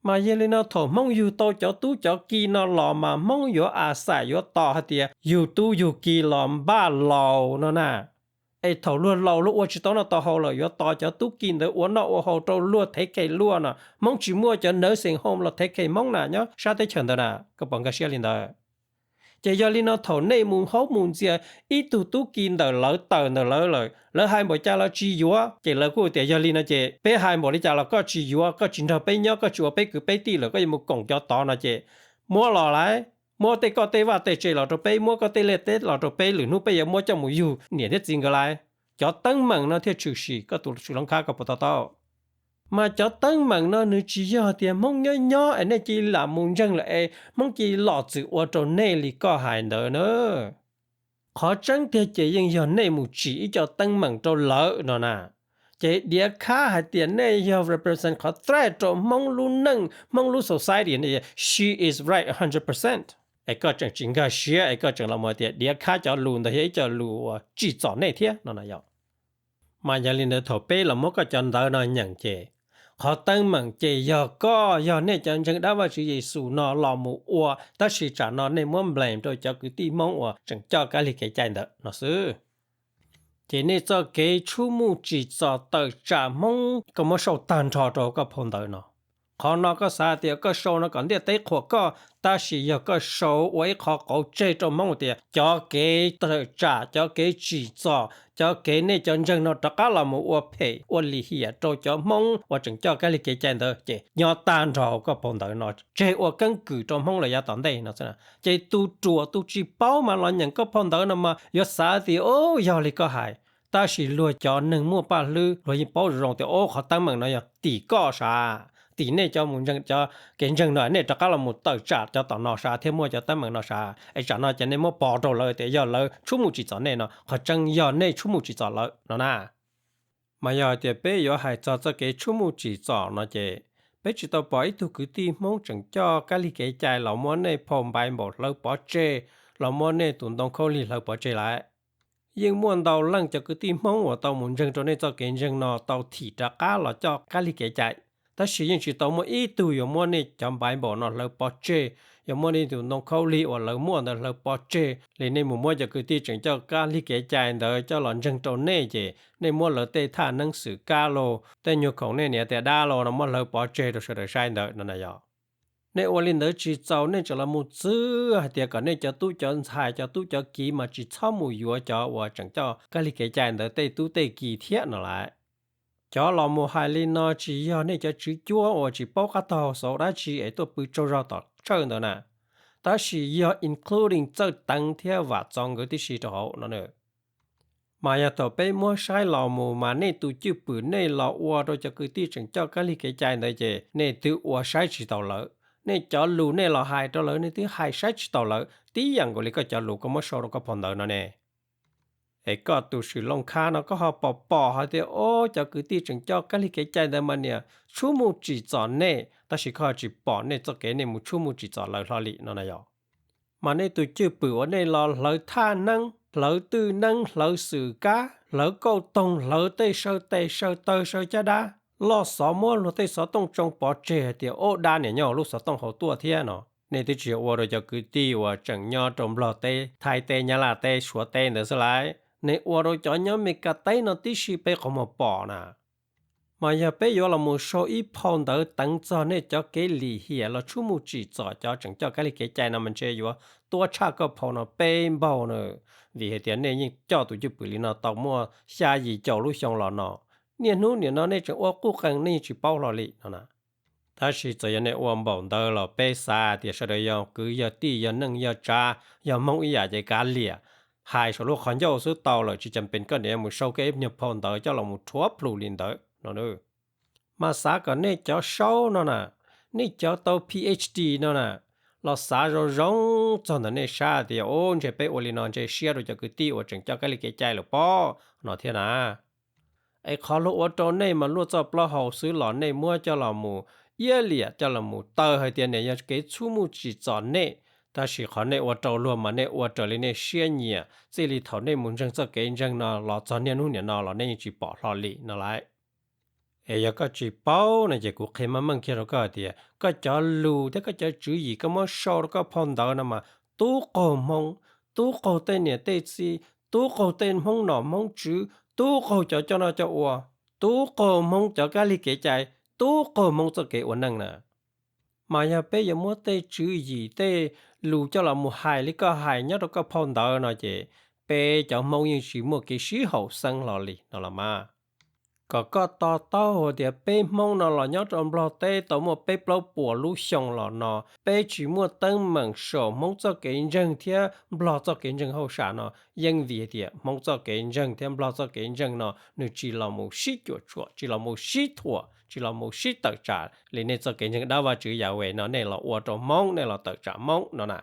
Mas yog li no thaum Hmoob yug tau cov tub cov ki no los mas Hmoob yuav a xaim yuav tos hais tias yug tub yug ki los npaj laus no na. Es thaum luag laus luag ua tsis tau noj tau haus lawm yuav tos cov tub ki ntawd ua noj ua haus rau luag thev khes luag no. Hmoob tsis muaj cov nursing home los thev khes Hmoob na nyob sab teb chaws ntawd na, koj puas nkag siab li ntawd? Ces yog li no thaum nej mus haub mus ntxias ib tug tub ki ntawm lawv tawm ntawm lawv lawm, lawv hais npaum cas los tsis yuav, ces lawv kuj tias yog li no ces peb hais npaum li cas los koj tsis yuav, koj tsis nrog peb nyob, koj tsis ua peb kwv peb tij lawm, koj yuav mus koom cov tod no ces muab los lauj, muab tej koj tej vaj tej tsev los rau peb, muab koj tej liaj teb los rau peb, lwm hnub peb yuav muab coj mus yug niam thiab txiv nkawd lauj. Cov teeb meem no thiaj tshwm sim, koj tus Swm Looj Khab koj puas to taub? Mas cov teeb meem no nws tsis yog tias Hmoob nyob nyob es nej cia li lam mus ntseeg lawm es Hmoob cia li los txwm ua rau nej li koj hais ntawd na. Qhov tseeb tiag ces yeej yog nej mus tsim ib co teeb meem rau lawv no na. Ces Diav Khab hais tias nej yog represent qhov threat rau Hmoob lub neej, Hmoob lub society, she is right a hundred percent. Es koj tseem tsis nkag siab es koj tseem los mus tias Diav Khab cov lus ntawd yog ib co lus uas tsim txom nej thiab no na yog. Mas yog li ntawd thaum peb los muab koj cov ntawv no nyeem ces qhov teeb meem ces yog koj, yog nej cov ntseeg dab Vajtswv Yexus no los mus ua, tab sis tsam no nej muab blame rau cov kwv tij Hmoob uas tseem coj kab lig kev cai ntawd no xwb. Ces nej txoj kev tshub muj tsim txom tawm tsam Hmoob koj muab sau tag nrho rau koj phau ntawv no. Qhov no koj xav tias koj sau no kom ntiaj teb qhuas koj, tab sis yog koj sau ua ib qho qauv tseg rau Hmoob tias cov kev tawm tsam, cov kev tsim txom, cov kev nej cov ntseeg no rov qab los mus ua phem ua lim hiam rau cov Hmoob uas tseem coj kab lig kev cai ntawd ces nyob tag nrho koj phau ntawv no tseg ua keeb kwm rau Hmoob lawm yav tom ntej no xwb. Ces tus ruam tus tsis paub mas los nyeem koj phau ntawv no mas yuav xav tias o, yog li koj hais. Tab sis luag cov neeg muaj paj hlwb luag yeej paub zoo zoo tias o, qhov teeb meem no yog tim koj sav, tim nej cov mus ntseeg cov kev ntseeg no nej rov qab los mus tawm tsam cov tom no sav thiab muaj cov teeb meem no sav es tsam no ces nej muab pov rau lawv tias yog lawv tshub mus tsim txom nej no, qhov tseeb yog nej tshub mus tsim txom lawv no na. Mas yog hais tias peb yuav hais txog txoj kev tshub mus tsim txom no ces peb tsis tau pom ib tug kwv tij Hmoob tseem coj kab lig kev cai los muab nej phau npai npaum hlawv pov tseg, los muab nej tus ntoo khaub lig hlawv pov tseg lawm. Yeej muaj ntau leej cov kwv tij Hmoob uas tau mus ntseeg rau nej txoj kev ntseeg no tau thim rov qab los coj kab lig kev cai, tab sis yeej tsis tau muaj ib tug yuav muab nej cov npai npaum no hlawv pov tseg, yuav muab nej tus ntoo khaub lig uas lawv muaj ntawd hlawv pov tseg li. Nej mus muab cov kwv tij tseem coj kab lig kev cai ntawd coj los ntseeg rau nej ces nej muab lawv tej thaj neeb xwm kab los tej nyuag khoom nej niam tias dab los no muab hlawv pov tseg rau sawv daws saib ntawd no na yog. Nej ua li ntawd tsis txaus, nej tseem los mus txwv hais tias kom nej cov tub cov ntxhais cov tub cov kiv mas tsis txhob mus yuav cov uas tseem coj kab lig kev cai ntawd tej tub tej kiv thiab no lawm. Cov los mus hais li no tsis yog nej cov tswv cuab uas tsis paub qab tog xauv dab tsi es tuaj pw tsaug zog tom tshawj ntawd na, tab sis yog including Txawj Teev thiab Vam Txoov nkawd tib si rau hauv no. Mas yog thaum peb muab saib los mus mas nej tus cwj pwm nej los ua rau cov kwv tij tseem coj kab lig kev cai ntawd ces nej twb ua saib tsis taus lawv. Nej cov lus nej los hais rau lawv nej twb hais saib tsis taus lawv tib yam nkaus li koj cov lus koj muab sau rau koj phau ntawv no ne. Es koj tus Swm Looj Khab no koj ho pom pom hais tias o, cov kwv tij tseem coj kab lig kev cai ntawd mas niam tshub mus tsim txom nej, tab sis koj ho tsis pom nej txoj kev nej mus tshub mus tsim txom lawv hlo li no na yog. Mas nej tus cwj pwm uas nej los hlawv thaj neeb, hlawv twj neeb, hlawv xwm kab, hlawv kauj toog, hlawv tej saw tes saw taw saw caj dab, loj xov muab luag tej xov tooj tsoo pov tseg hais tias o, dab niam nyob hauv lub xov tooj hauv tuaj thiab no, nej twb tsis yog ua rau cov kwv tij uas tseem nyob rau Nplog teb, Thaib teb, Nyab Laj teb, Suav teb ntawd xwb lauj. Nej ua rau cov nyob Mes Kas teb no tib si peb qhov muag pom na. Mas yog peb yuav los mus sau ib phau ntawv teev txog nej cov kev lim hiam los tshub mus tsim txom cov tseem coj kab lig kev cai no mas ntshe yuav tuab tshaj koj phau no peb npaug na. Vim hais tias nej yeej coj tus cwj pwm li no tau muaj xya yim caum lub xyoo los no, niaj hnub nim no nej tseem ua quj qees nej yeej tsis paub hlo li no na. Tab sis txawm yog nej ua npaum ntawd los peb xav tias sawv daws yog kwv yog tij yog neej yog tsav yog Hmoob ib yam ces kav liam, hais saum lub qhov ncauj xwb tau lawm, tsis cas pes koj niam mus sau koj ib nyuag phau ntawv coj los mus rhuav plhus li ntawd no. Mas xav kom nej cov saub no na, nej cov tau Ph D no na, los xav zoo zoo txog ntawm nej sab tias o, ntshe peb ua li no ntshe siab rau cov kwv tij uas tseem coj kab lig kev cai lawm pob no thiab na. Es qhov luag ua rau nej mas luaj txoj plaub hau xwb los nej muab coj los mus iab liam coj los mus taw hais tias niam yog kev tshub mus tsim txom nej, tab sis qhov nej ua rau luag mas nej ua raws li nej siab nyiam, txij li thaum nej mus ntseeg txoj kev ntseeg no los txog niaj hnub nim no los nej yeej tsis pom hlo li no lauj. Es yog koj tsis paub no ces kuv qhia meej meej kiag rau koj hais tias koj cov lus thiab koj cov tswv yim koj muab sau rau koj phau ntawv no mas tub qaug Hmoob, tub qaug tej niam tej txiv, tub qaug tej Hmoob nom Hmoob tswv, tub qaug cov coj noj coj ua, tub qaug Hmoob cov kab lig kev cai, tub qaug Hmoob txoj kev ua neej na. Mas yog peb yuav muab tej tswv yim tej lus coj los mus hais li koj hais nyob rau koj phau ntawv no ces peb cov Hmoob yeej tsis muaj kev sib haum xeeb hlo li no los mas. Kom koj to taub hais tias peb Hmoob no los nyob rau Nplog teb tau muaj peb plaub puas lub xyoo los no peb tsis muaj teeb meem saum Hmoob txoj kev ntseeg thiab Nplog txoj kev ntseeg hauj sam no, yeej vim hais tias Hmoob txoj kev ntseeg thiab Nplog txoj kev ntseeg no nws tsis los mus sib cuam tshuam, tsis los mus sib thuam, tsis los mus sib tawm tsam li nej txoj kev ntseeg dab Vaj Tswv Yas Ves no nej los ua rau Hmoob, nej los tawm tsam Hmoob no na.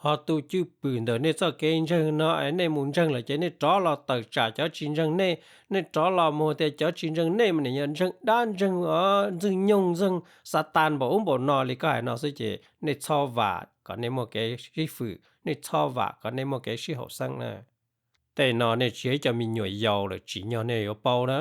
Ho tus cwj pwm ntawm nej txoj kev ntseeg no es nej mus ntseeg lawm ces nej rov los tawm tsam cov tsis ntseeg nej, nej rov los mus tias cov tsis ntseeg nej mas nim yog ntseeg dab ntseeg ntxwg nyoog ntseeg Xatas npaum ub npaum no li koj hais no xwb ces nej txhob vam kom nej muaj kev sib fwm, nej txhob vam kom nej muaj kev sib haum xeeb na. Tej no nej tsis yog ib co me nyuam yaus lawm, tsim nyog nej yuav paub na.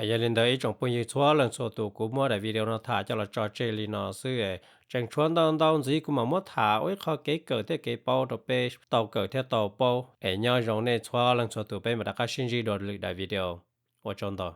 Yog li ntawd ib tsoom phooj ywg txhua leej txhua tus, kuv muab daim video no tham coj los tso tseg li no xwb, tseem tshuav ntau ntau ntxiv kuv mam muab tham ua ib qho kev kawm thiab kev paub rau peb tau kawm thiab tau paub. Es nyob zoo nej txhua leej txhua tus, peb mam rov qab sib ntsib dua lwm daim video. Ua tsaug ntau.